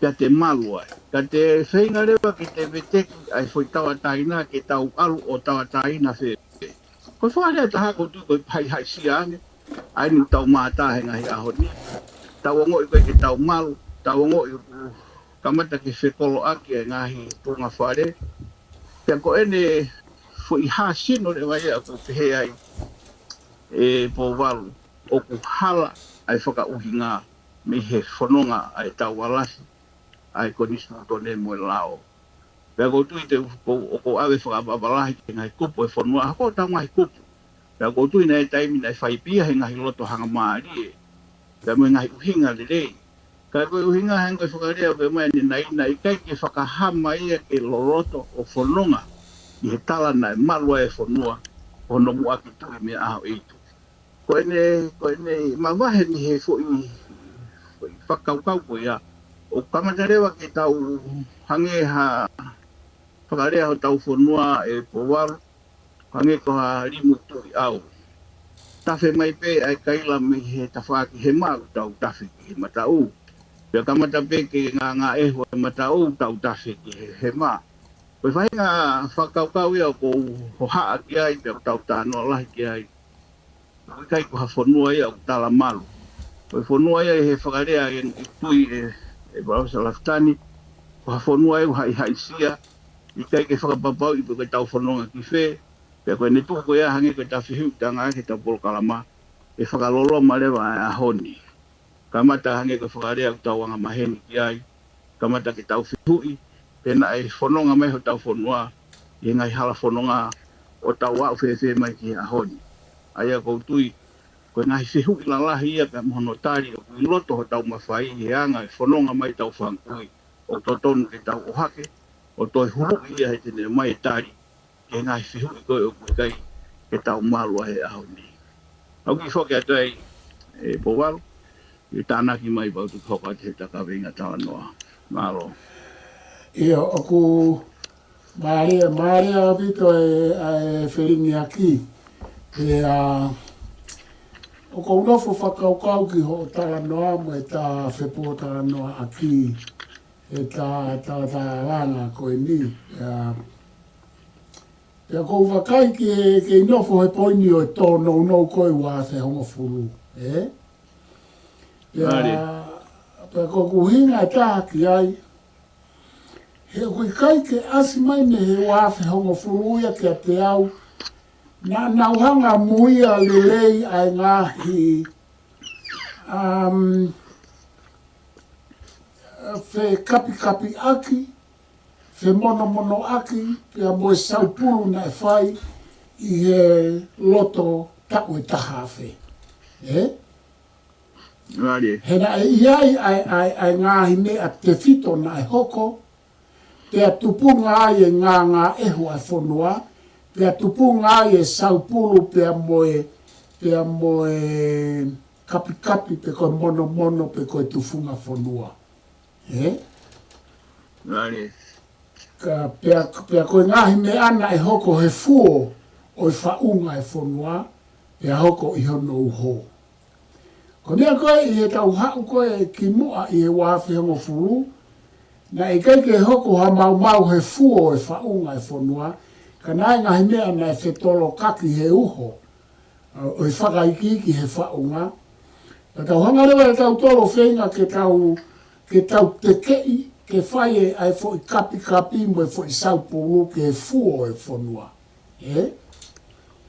pea te malu ai? Ka te feinga leva ke te veteki ʻa e foʻi tauʻatāina ke tau ʻalu ʻo tauʻatāina fēfē? Ko e fakalea ʻe taha ʻoku ou tui ko e haʻihaʻisia ange ʻa eni ʻoku tau mātā he ngaahi ʻaho ni. Tau ongoʻi ko ē ke tau malu, tau ongoʻi ʻoku kamata ke fekoloʻaki e ngaahi tuʻunga fale. Pea ko ʻene foʻi hā sino leva ia ʻoku pehē ai ʻe Pouvalu ʻoku hala ʻa e fakaʻuhinga mei he fononga ʻa e tau alasi ʻa e konisitūtone mo e lao. Pea ʻoku ou tui te u, ʻoku ou ʻave fakaʻapaʻapa lahi ki he ngaahi kupu ʻo e fonua, ʻa ko ʻetau ngaahi kupu. Pea ʻoku ou tui naʻe taimi naʻe fai pē ia he ngaahi loto hangamālie, pea mo e ngaahi ʻuhinga lelei. Ka ko e ʻuhinga hangē ko e fakalea ʻoku pehē mai ʻanenai, naʻe ʻikai ke fakahā mai ia ke loloto ʻo fononga ʻi he tala naʻe malu ai e fonua ʻo hono muʻaki tuʻi mei ʻAhoʻeitu. Ko ʻene, ko ʻene mavahe mei he foʻi, foʻi fakakaukau ko ia, ʻoku kamata leva ke tau hangē ha fakalea hotau fonua ʻe Pouvalu, hangē ko ha limu tuʻi ʻau. Tafe mai pē ʻa e kaila mei he tafaʻaki hema ʻoku tau tafe ki he mataʻu. Pea kamata pē ke ngāngāʻehu e mataʻu, tau tafe ki he hema. Ko e faʻahinga fakakaukau ia ʻoku ou hohaʻa ki ai, pea ʻoku tau talanoa lahi ki ai. ʻOku ʻikai ko ha fonua ia ʻoku tala malu. Ko e fonua ia ʻi he fakalea ʻe, ʻe tui ʻe, ʻe Palōfesa Lafitani, ko ha fonua ia ʻoku haʻihaʻisia, ʻikai ke fakapapauʻi pe ko ʻetau fononga ki fē. Pea ko ʻene tuku ko ia hangē ko ʻeta fehuʻi ʻoku tau ngāueʻaki heʻetau polokalama, ʻe fakaloloma leva ʻa e ʻaho ni. Kamata hangē ko e fakalea ʻoku tau angamaheni ki ai, kamata ke tau fehuʻi pe naʻe fononga mai hotau fonua ʻi he ngaahi hala fononga ʻo tau aʻu fēfē mai ki he ʻaho ni. ʻA ia ʻoku ou tui ko e ngaahi fehuʻi lalahi ia pea mo hono tali ʻoku ʻi loto hotau mafai he anga e fononga mai ʻetau fanga kui, ʻoku totonu ke tau ʻohake ʻo toe huluʻi ia he te ne ʻomai e tali ki he ngaahi fehuʻi ko ē ʻoku ʻikai ke tau malu ai he ʻaho ni. ʻOku ou kiʻi foki atu ai ʻe Pouvalu, ʻi he tānaki mai pea u toki hoko atu heʻeta kaveinga talanoa. Mālō. ʻIo, ʻoku mālie, mālie ʻaupito e, ʻa e felingiʻaki. Pea ʻoku ou nofo fakakaukau ki hoʻo talanoa mo ʻeta fepōtalanoaʻaki ʻeta, ʻeta, ʻeta langa ko eni. Pea, pea ʻoku ou vakai ki he, kei nofo he poini ʻo e tōnounou ko e ua afe hongofulu, ē? Pea, mālie. Pea ko ʻeku ʻuhinga ʻe taha ki ai, he ʻoku ʻikai ke ʻasi mai mei he ua afe hongofulu ia kiate au, naʻa nau hanga muia lelei ʻa e ngaahi, um, fekapikapiʻaki, femonomonoʻaki, pea mo e saupulu naʻe fai ʻi he loto taʻu ʻe taha afe. Ē? Mālie. He naʻe ʻi ai ʻa e, ʻa e, ʻa e ngaahi meʻa tefito naʻe hoko, pea tupunga ai e ngāngāʻehu ʻa e fonua, pea tupunga ai e saupulu, pea mo e, pea mo e kapikapi, pe ko e monomono, pe ko e tufunga fonua. Ē? Mālie. Ka pea, pea ko e ngaahi meʻa naʻe hoko he fuo ʻo e faʻunga e fonua, pea hoko ʻi hono uho. Ko e meʻa ko ē ʻi heʻetau haʻu ko ē ki muʻa ʻi he ua afe hongofulu, naʻe ʻikai ke hoko ha maumau he fuo ʻo e faʻunga e fonua, ka naʻe ngaahi meʻa naʻe fetolokaki he uho ʻo e fakaikiiki he faʻunga. Ka tau hanga leva ʻe tautolu ʻo feinga ke tau, ke tau tekeʻi, ke fai e ʻa e foʻi kapikapi mo e foʻi saupulu ke fuo e fonua. Ē?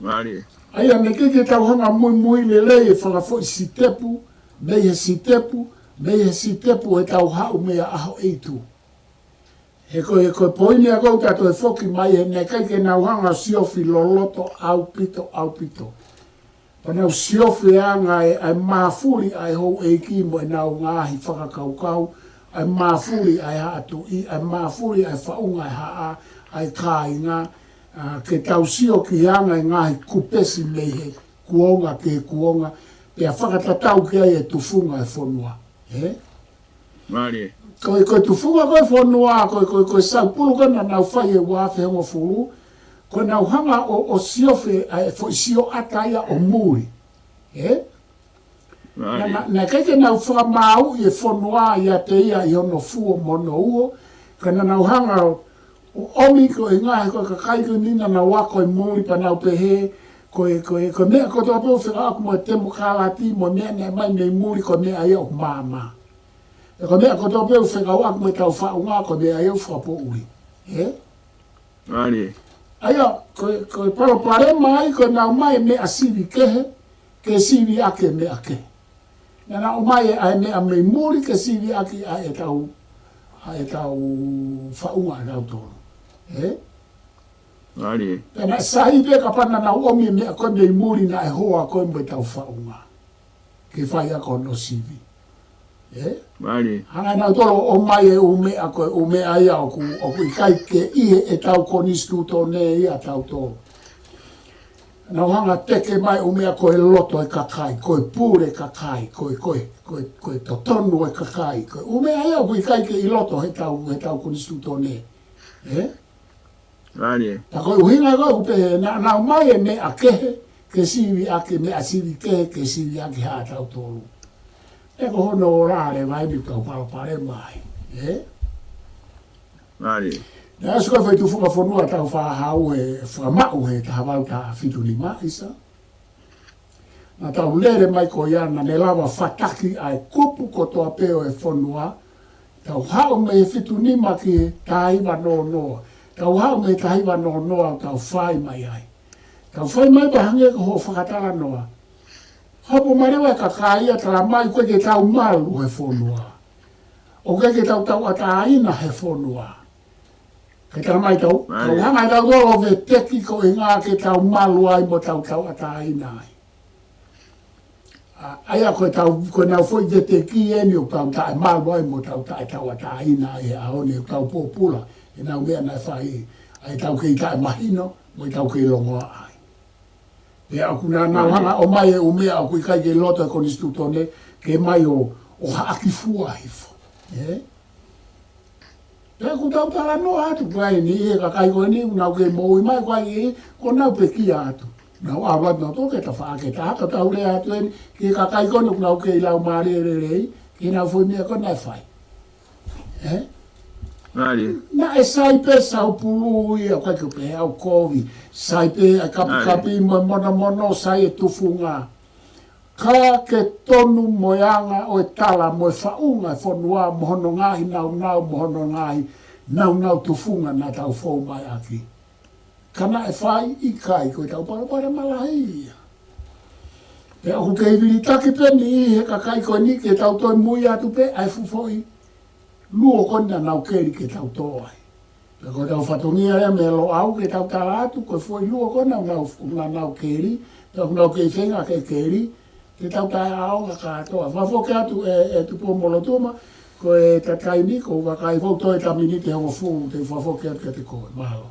Mālie. ʻA ia naʻe ʻikai ke tau hanga muimui lelei e fanga foʻi sitepu, mei he sitepu, mei he sitepu ʻetau haʻu mei he ʻaho ʻeitu. He ko e, ko e poini ia ʻoku ou toe foki mai, he naʻe ʻikai ke nau hanga siofi loloto ʻaupito, ʻaupito. Pea nau siofi e anga e, ʻa e māfuli ʻa e houʻeiki mo ʻenau ngaahi fakakaukau, ʻa e māfuli ʻa e haʻa tuʻi, ʻa e māfuli ʻa e faʻunga e haʻa, ʻa e kāinga, ʻa, ke tau sio ki he anga e ngaahi kupesi mei he kuonga ki he kuonga, pea fakatatau ki ai e tufunga e fonua. Ē? Mālie. Ko e, ko e tufunga ko e fonua, ko e, ko e, ko e saupulu ko ē naʻa nau fai he ua afe hongofulu, ko ʻenau hanga ʻo, ʻo siofi ʻa e foʻi sioʻata ia ʻo muli. Ē? Naʻe, Mālie. naʻe, naʻe ʻikai ke nau fakamāuʻi e fonua ʻiate ia ʻi hono fuo mo hono uho, ka naʻa nau hanga ʻo, ʻo ʻomi ko e ngaahi ko e kakai ko eni naʻa nau ako ʻi muli pea nau pehē, ko e, ko e, ko e meʻa kotoa pē ʻoku fekauʻaki mo e temokalati, mo e meʻa naʻe ʻomai mei muli ko e meʻa ia ʻoku maama. Pea ko e meʻa kotoa pē ʻoku fekauʻaki mo ʻetau faʻunga ko e meʻa ia ʻoku fakapoʻuli. Ē? Mālie. ʻA ia, ko e, ko e palopalema ai, ko ʻenau ʻomai e meʻa sivi kehe, ke sivi ʻaki e meʻa kehe. Naʻa nau ʻomai e ʻa e meʻa mei muli ke sivi ʻaki ʻa ʻetau, ʻa ʻetau faʻunga ʻatautolu. Ē? Mālie. Pea naʻe sai pē kapau naʻa nau ʻomi e meʻa ko ē mei muli naʻe hoa ko ē mo ʻetau faʻunga. Ke fai ʻaki hono sivi. Ē? Mālie. Hanga ʻe nautolu ʻo ʻomai e ʻū meʻa ko e ʻū meʻa ia ʻoku, ʻoku ʻikai ke ʻi heʻetau konisitūtone ia ʻatautolu. Nau hanga teke mai ʻū meʻa ko e loto e kakai, ko e pule kakai, ko e, ko e, ko e, ko e totonu e kakai, ko e ʻū meʻa ia ʻoku ʻikai ke ʻi loto heʻetau, heʻetau konisitūtone. Ē? Mālie. Pea ko e ʻuhinga ko ē ʻoku pehē, naʻa nau ʻomai e meʻa kehe, ke sivi ʻaki, meʻa sivi kehe, ke sivi ʻaki haʻatautolu. Ē, ko hono ola leva eni ʻoku tau palopalema ai. Ē? Mālie. Naʻe ʻosi ko e foʻi tufunga fonua tau fakahau he fakamaʻu he taha valu taha fitu nima ʻisa. Naʻa tau lele mai ko ia naʻa ne lava fataki ʻa e kupu kotoa pē ʻo e fonua. Tau haʻu mei he fitu nima ki he taha hiva noa noa. Tau haʻu mei he taha hiva noa noa tau fai mai ai. Tau fai mai pea hangē ko hoʻo fakatalanoa. Hopo mai leva e kakai ia tala mai ʻoku ʻikai ke tau malu he fonua. ʻOku ʻikai ke tau tauʻatāina he fonua. Ke tala mai tau, Mālie. tau hanga ʻe tautolu ʻo veteki ko e ʻuhinga ke tau malu ai mo tau tauʻatāina ai. ʻA, ʻa ia ko ʻetau, ko ʻenau foʻi veteki eni ʻoku tau taʻemalu ai mo tau taʻetauʻatāina ai he ʻaho ni ʻoku tau pōpula ʻenau meʻa naʻe fai, ʻa ʻetau kei taʻemahino, mo ʻetau kei longoaʻa ai. Pea ʻoku nau, nau Mālie. hanga ʻo ʻomai e ʻū meʻa ʻoku ʻikai ke ʻi loto e konisitūtone, ke mai ʻo, ʻo haʻaki fua hifo. Ē? Pea ʻoku tau talanoa atu ko eni, ʻi he kakai ko eni, ʻoku nau kei moʻui mai ko eni, ʻoku nau pekia atu. Nau ʻalu atu nautolu ki he tafaʻaki ʻe taha, ka tau lea atu eni, ki he kakai ko eni, ʻoku nau kei laumālie lelei, ki heʻenau foʻi meʻa ko ē naʻe fai. Ē? Mālie. Naʻe sai pē saupulu ia, ʻoku ʻikai ke pehē au kovi. Sai pē ʻa e kapikapi Mālie. mo e monomono, sai e tufunga. Ka ke tonu mo e anga ʻo e tala mo e faʻunga e fonua mo hono ngaahi naunau mo hono ngaahi naunau tufunga naʻa tau fou mai ʻaki. Ka naʻe fai ʻikai, ko ʻetau palopalema lahi ia. Pea ʻoku kei vilitaki pē eni ʻi he kakai ko eni ke tau toe mui atu pē ʻa e fuʻu foʻi luo ko ē naʻa nau keli ke tau tō ai. Pea ko ʻetau fatongia ia mei Loʻau ke tau tala atu, ko e foʻi luo ko ē naʻa nau, naʻa nau keli, pea ʻoku nau kei feinga ke keli, ke tau taʻeʻaonga kātoa. Fakafoki atu ʻe, ʻe Tupou Molotuma, ko e taimi ni, ko e vakai fou toe ʻeta miniti hongofulu, te u fakafoki atu kiate koe, mālō.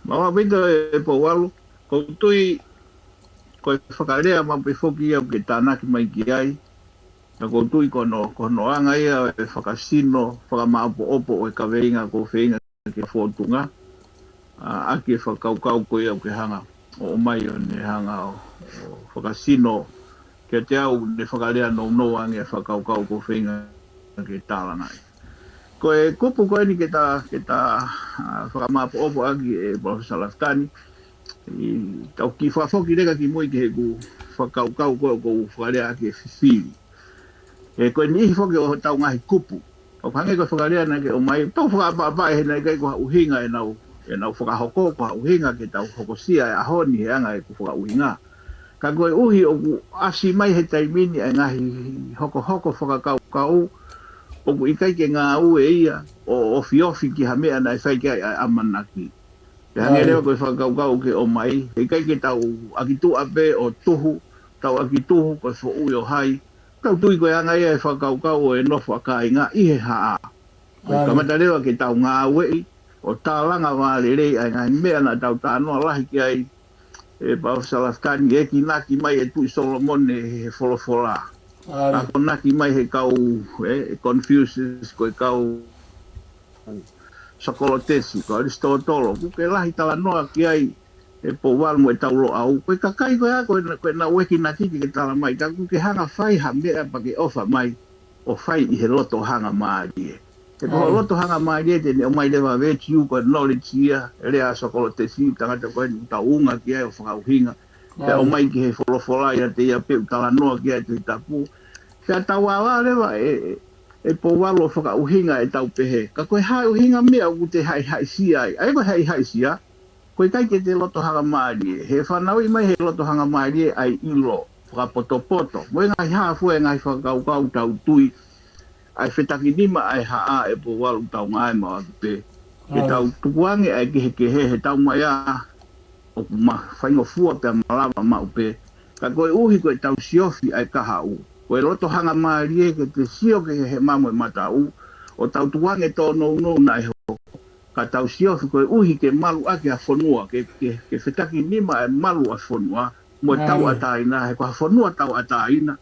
Mālō ʻaupito ʻe Pouvalu, ʻoku ou tui, ko e fakalea maʻu pē foki ia ʻoku ke tānaki mai ki ai, Ka ʻoku ou tui ko hono, ko hono anga ia ʻo e fakasino, fakamāʻopoʻopo ʻo e kaveinga ʻoku ou feinga ke fōtunga, ʻa, ʻaki e fakakaukau ko ia ʻoku ke hanga ʻo ʻomai ʻo ne hanga ʻo, ʻo fakasino kiate au, ne fakalea nounou ange e fakakaukau ʻoku ou feinga ke tālangaʻi. Ko e kupu ko eni ke ta, ke ta, ʻa, fakamāʻopoʻopo ʻaki ʻe Professor Lafitani, ʻi, tau kiʻi fakafoki leka ki mui ki heʻeku fakakaukau ko ē ʻoku ou fakalea ʻaki e fifili. He ko e niʻihi foki ʻo hotau ngaahi kupu, ʻoku hangē ko e fakalea naʻa ke ʻomai, tau fakaʻapaʻapaʻi he naʻe ʻikai ko ha ʻuhinga ʻenau, ʻenau fakahoko, ko ha ʻuhinga ke tau hokosia e ʻaho ni he anga ʻeku fakaʻuhinga. Ka koeʻuhi ʻoku ʻasi mai he taimi ni ʻa e ngaahi hokohoko fakakaukau ʻoku ʻikai ke ngāue ia ʻo ofiofi ki ha meʻa naʻe fai ki ai ʻa e ʻamanaki. Pea hangē leva ko e fakakaukau ʻoku ke ʻomai, he ʻikai ke tau ʻakituʻa pē ʻo tuhu, tau ʻakituʻu ko e foʻui ʻo hai, tau tui ko e anga ia e fakakaukau ʻo e nofo ʻa kāinga ʻi he haʻa. Ko e kamata leva ke tau ngāueʻi ʻo tālanga vālelei ʻa e ngaahi meʻa naʻa tau talanoa lahi ki ai, ʻe Professor Lafitani, e akonaki mai ʻe Tuʻi Solomone he folofola. Akonaki mai he kau, ʻe, Confucius, ko e kau Sokolotesi, ko ʻAlisitōtolo, ʻoku ke lahi talanoa ki ai, ʻe Pouvalu, mo e tau Loʻau. Ko e kakai ko ia, ko e, ko ʻenau akonaki ke tala mai, ka ʻoku ke hanga fai ha meʻa pea ke ʻofa mai ʻo fai ʻi he loto hangamālie. He ko e loto hangamālie te ne ʻomai leva virtue, ko e knowledge ia, e lea ʻa Sokolotesi, tangata ko eni ʻoku tau unga ki ai ʻo fakaʻuhinga. Pea ʻomai ki he folofola ia te ia pea ʻoku talanoa ki ai e Tohi Tapu. Pea tau ava leva ʻe, ʻe, ʻe Pouvalu ʻo fakaʻuhinga ʻetau pehē. Ka ko e hā e ʻuhinga meʻa ʻoku te haʻihaʻisia ai? ʻA ia ko e haʻihaʻisia, ko e ʻikai ke te loto hangamālie. He fanauʻi mai he loto hangamālie ʻa e ʻilo fakapotopoto mo e ngaahi hā fua e ngaahi fakakaukau tau tui, ʻa e fetakinima ʻa e haʻa, ʻe Pouvalu, tau ngāue maʻu ʻaki pē. Ke tau tukuange ʻa e kehekehe he tau mai ʻa ʻoku ma-, faingofua pea malava maʻu pē. Ka koeʻuhi ko e tau siofi ʻa e kahaʻu, ko e loto hangamālie ke te sio ki he hema mo e mataʻu, ʻo tau tukuange tōnounou naʻe hoko. Ka tau siofi koeʻuhi ke malu ʻaki ʻa e fonua, ke, ke, ke fetakinima e malu ʻa e fonua mo e tauʻatāina, he ko ha fonua tauʻatāina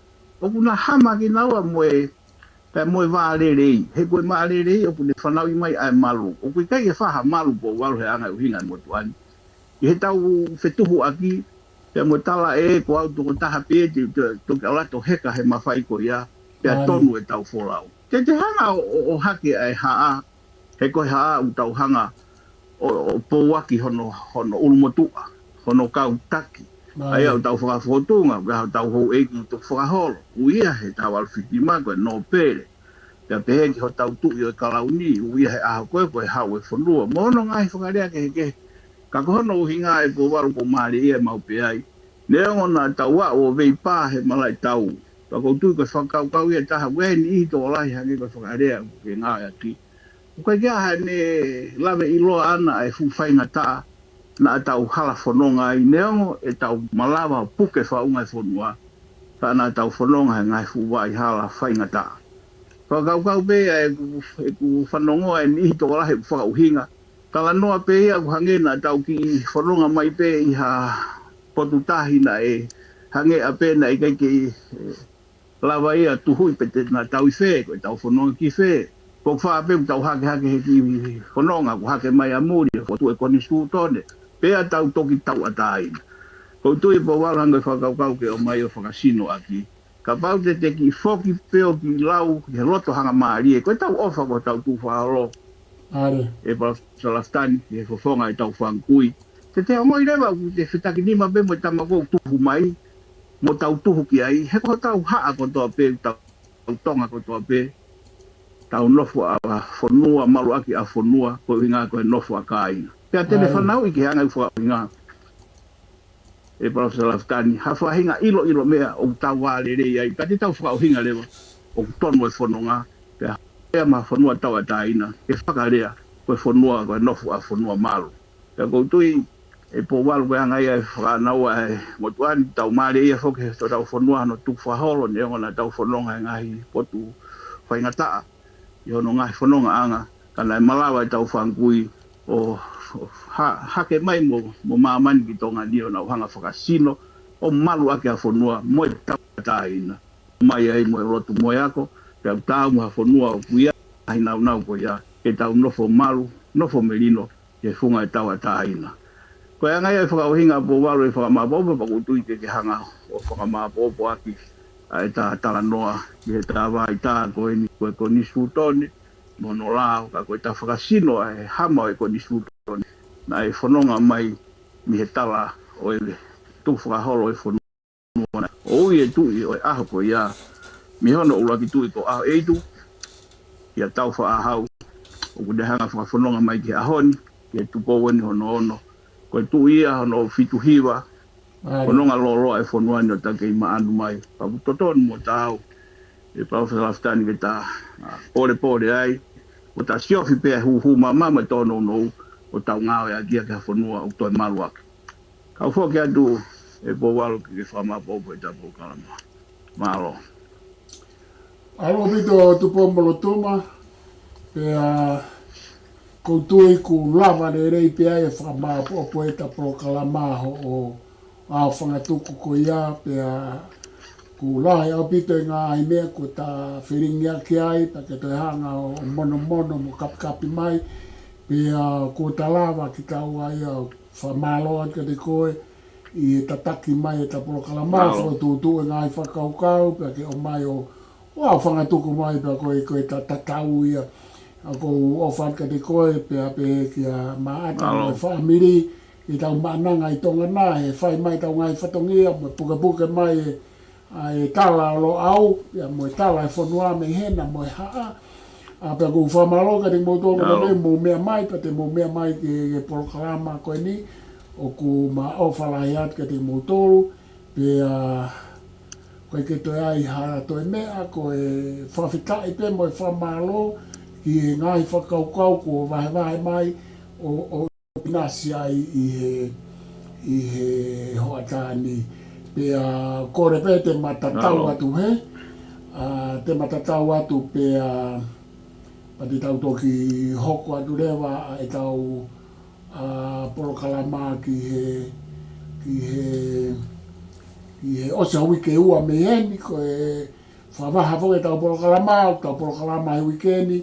ʻoku na hama kinaua mo e, pea mo e vālelei. He ko e vālelei ʻoku ne fanauʻi mai ʻa e malu. ʻOku ʻikai ke fai ha malu, Pouvalu, he anga e ʻuhinga ʻa e motuʻa ni. ʻI he tau fetuhuʻaki, pea mo e tala ʻe, ko au tokotaha pē te, te, toki ʻalu atu ʻo heka he mafai ko ia, pea tonu e tau folau. Te te hanga ʻo, ʻo, ʻo hake ʻa e haʻa, he ko e haʻa ʻoku tau hanga ʻo, ʻo pouaki hono, hono ʻulumotuʻa, hono kau taki. ʻA ia ʻoku tau fakafōtunga, pea ʻoku tau houʻeiki ʻoku tau fakaholo. ʻOku ʻi ai he tau ʻalu fitima ko e nōpele. Pea pehē ki hotau tuʻi ʻo e kalauni, ʻoku ʻi ai he ʻaho ko ē, ko e hau e fonua. Mo hono ngaahi fakalea kehekehe. Ka ko hono ʻuhinga, ʻe Pouvalu, ʻoku mālie ia maʻu pē ai. Neongo naʻa tau aʻu ʻo veipā he malaʻe tau. Pea ʻoku ou tui ko e fakakaukau ia ʻe taha, ʻoku ʻi ai e niʻihi tokolahi hangē ko e fakalea ʻoku ke ngāueʻaki. ʻOku ʻikai ke ʻi ai haʻane lave ʻiloa ʻana ʻa e fuʻu faingataʻa naʻa tau hala fononga ai, neongo ʻetau malava ʻo puke faʻunga e fonua, ka naʻa tau fononga he ngaahi fuʻu vaʻa hala faingataʻa. Fakakaukau pē ʻa ʻeku, ʻeku fanongo ʻa e niʻihi tokolahi ʻoku fakaʻuhinga. Talanoa pē ia ʻoku hangē naʻa tau kiʻi fononga mai pē ʻi ha potu tahi naʻe hangē ʻa pē naʻe ʻikai ke, ʻe, lava ia tuhuʻi pe te na tau ʻi fē, ko e tau fononga ki fē. Ko e fā pē ʻoku tau hakehake he kiʻi fononga, ʻoku hake mai ʻa muli, ʻo fokotuʻu e konisitūtone. Pea tau toki tauʻatāina. ʻOku ou tui, Pouvalu, hangē ko e fakakaukau ʻoku ke ʻomai ʻo fakasino ʻaki. Kapau te te kiʻi foki pē ʻo kiʻi lau ki he loto hangamālie, ko e tau ʻofa ko e tau tukufakaholo, ʻe Palōfesa Lafitani, ki he fofonga e tau fanga kui. Te te ongoʻi leva ʻoku te fetakinima pē mo e tama ʻoku tuhu mai, mo tau tuhu ki ai, he ko hotau haʻa kotoa pē, tau Tonga kotoa pē, tau nofo ʻa fonua, malu ʻaki ʻa fonua, ko e ʻuhinga ko e nofo ʻa kāinga. Pea te ne fanauʻi ki he anga ʻeku fakaʻuhinga, ʻe Palōfesa Lafitani, ha faʻahinga ʻiloʻilo meʻa ʻoku tau vālelei ai, pea te tau fakaʻuhinga leva ʻoku tonu e fononga, pea, pea mo ha fonua tauʻatāina, ke fakalea ko e fonua, ko e nofo ʻa fonua malu. Pea ʻoku ou tui, ʻe Pouvalu, ko e anga ia e fānau ʻa e motuʻa ni, tau mālie ia foki he tau fonua hono tukufakaholo, neongo naʻa tau fononga he ngaahi potu faingataʻa ʻi hono ngaahi fonongaʻanga, ka naʻe malava e tau fanga kui ʻo, ʻo ha-, hake mai mo, mo māmani ki Tonga ni ʻo nau hanga fakasino ʻo malu ʻaki ʻa fonua mo e tauʻatāina. mai ai mo e lotu mo e ako, pea ʻoku taau mo ha fonua ʻoku ʻi ai e ngaahi nāunau ko ia, ke tau nofo malu, nofo melino, ʻi he funga ʻetau tauʻatāina. Ko e anga ia e fakaʻuhinga Pouvalu e fakamāʻopoʻopo, pea ʻoku ou tui ke ke hanga ʻo fakamāʻopoʻopo ʻaki ʻa ʻeta talanoa ʻi he tā vai tā ko eni, ko e konisitūtone mo hono lao, ka ko ʻeta fakasino ʻa e hama ʻo e konisitūtone naʻe fononga mai mei he tala ʻo e tuʻu fakaholo ʻo e fonua. ʻOku ui e tuʻi ʻo e ʻaho ko ia mei hono ʻuluaki tuʻi ko ʻAhoʻeitu, ʻia Tāufaʻāhau, ʻoku ne hanga fakafononga mai ki he ʻaho ni, ki he Tupou eni hono ono. Ko e tuʻi ia hono fitu hiva, fononga lōloa e fonua ni ʻo ta kei maʻanu mai. Pea ʻoku totonu mo taau, ʻe Palōfesa Lafitani, ke ta, ʻa, polepole ai, ʻo ta siofi pē e hūhū māmā mo e tōnounou, ʻo tau ngāueʻaki ia ki ha fonua ʻoku toe malu ʻaki. Kau foki atu ʻe Pouvalu ke ke fakamāʻopoʻopo ʻeta polokalama. Mālō. Mālō ʻaupito Tupou Molotuma, pea ʻoku ou tui kuo lava lelei pē ʻa e fakamāʻopoʻopo ʻeta polokalama hoʻo ʻaofangatuku ko ia, pea kuo lahi ʻaupito e ngaahi meʻa kuo ta felingiʻaki ai, pea ke toe hanga ʻo monomono mo kapikapi mai, pea kuo ta lava ke tau ʻai ʻo fakamālō atu kiate koe ʻi he tataki mai ʻeta polokalama, fakatuʻutuʻu e ngaahi fakakaukau, pea ke ʻomai ʻo, ʻo ʻaofangatuku mai, pea ko e, ko ʻeta tatau ia. ʻOku ou ʻofa atu kiate koe, pea pehē kia Maʻata mo e fāmili, ke tau maʻananga ʻi Tonga na, he fai mai ʻetau ngaahi fatongia, mo e pukepuke mai e ʻa e tala ʻo Loʻau, pea mo e tala e fonua mei hena mo e haʻa. ʻA, pea ʻoku ou fakamālō kiate kimoutolu kotoa pē mou meʻa mai, pea te mou meʻa mai ki he, ki he polokalama ko eni, ʻoku ma ʻofa lahi atu kiate kimoutolu, pea ʻoku ʻikai ke toe ʻi ai ha toe meʻa, ko e fakafetaʻi pē mo e fakamālō ki he ngaahi fakakaukau kuo vahevahe mai ʻo, ʻo ʻinasi ai ʻi he, ʻi he hoʻatā ni. Pea kole pē te ma tatau atu he, ʻa, te ma tatau atu pea, pea te tau toki hoko atu leva ʻa ʻetau, ʻa, polokalama ki he, ki he, ki he ʻosi ʻa e uike ua mei heni, ko e fakavaha foki ʻetau polokalama, ʻetau polokalama he uike ni,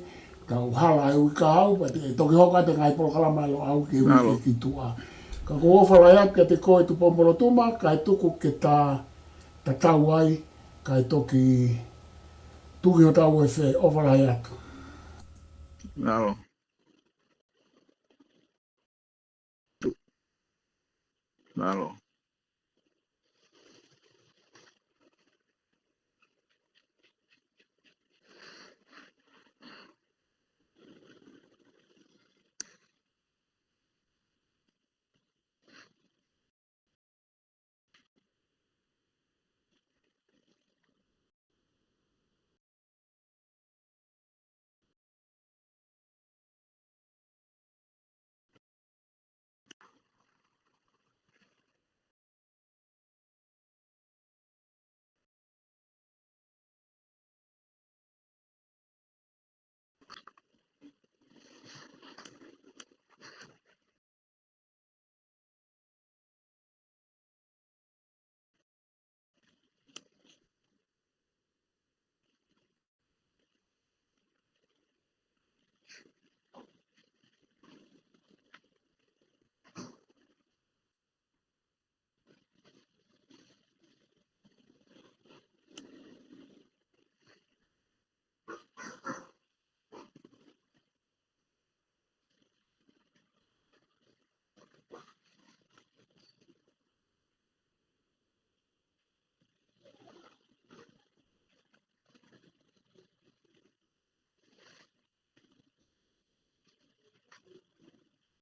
tau hala he uike kahaʻu, pea te toki hoko atu e ngaahi polokalama ʻa Loʻau ki he uike ki tuʻa. Ka ʻoku ou ʻofa lahi atu kiate koe Tupou Molotuma, kae tuku ke ta tatau ai, kae toki tuki hotau efe, ʻofa lahi atu. Mālō. Mālō.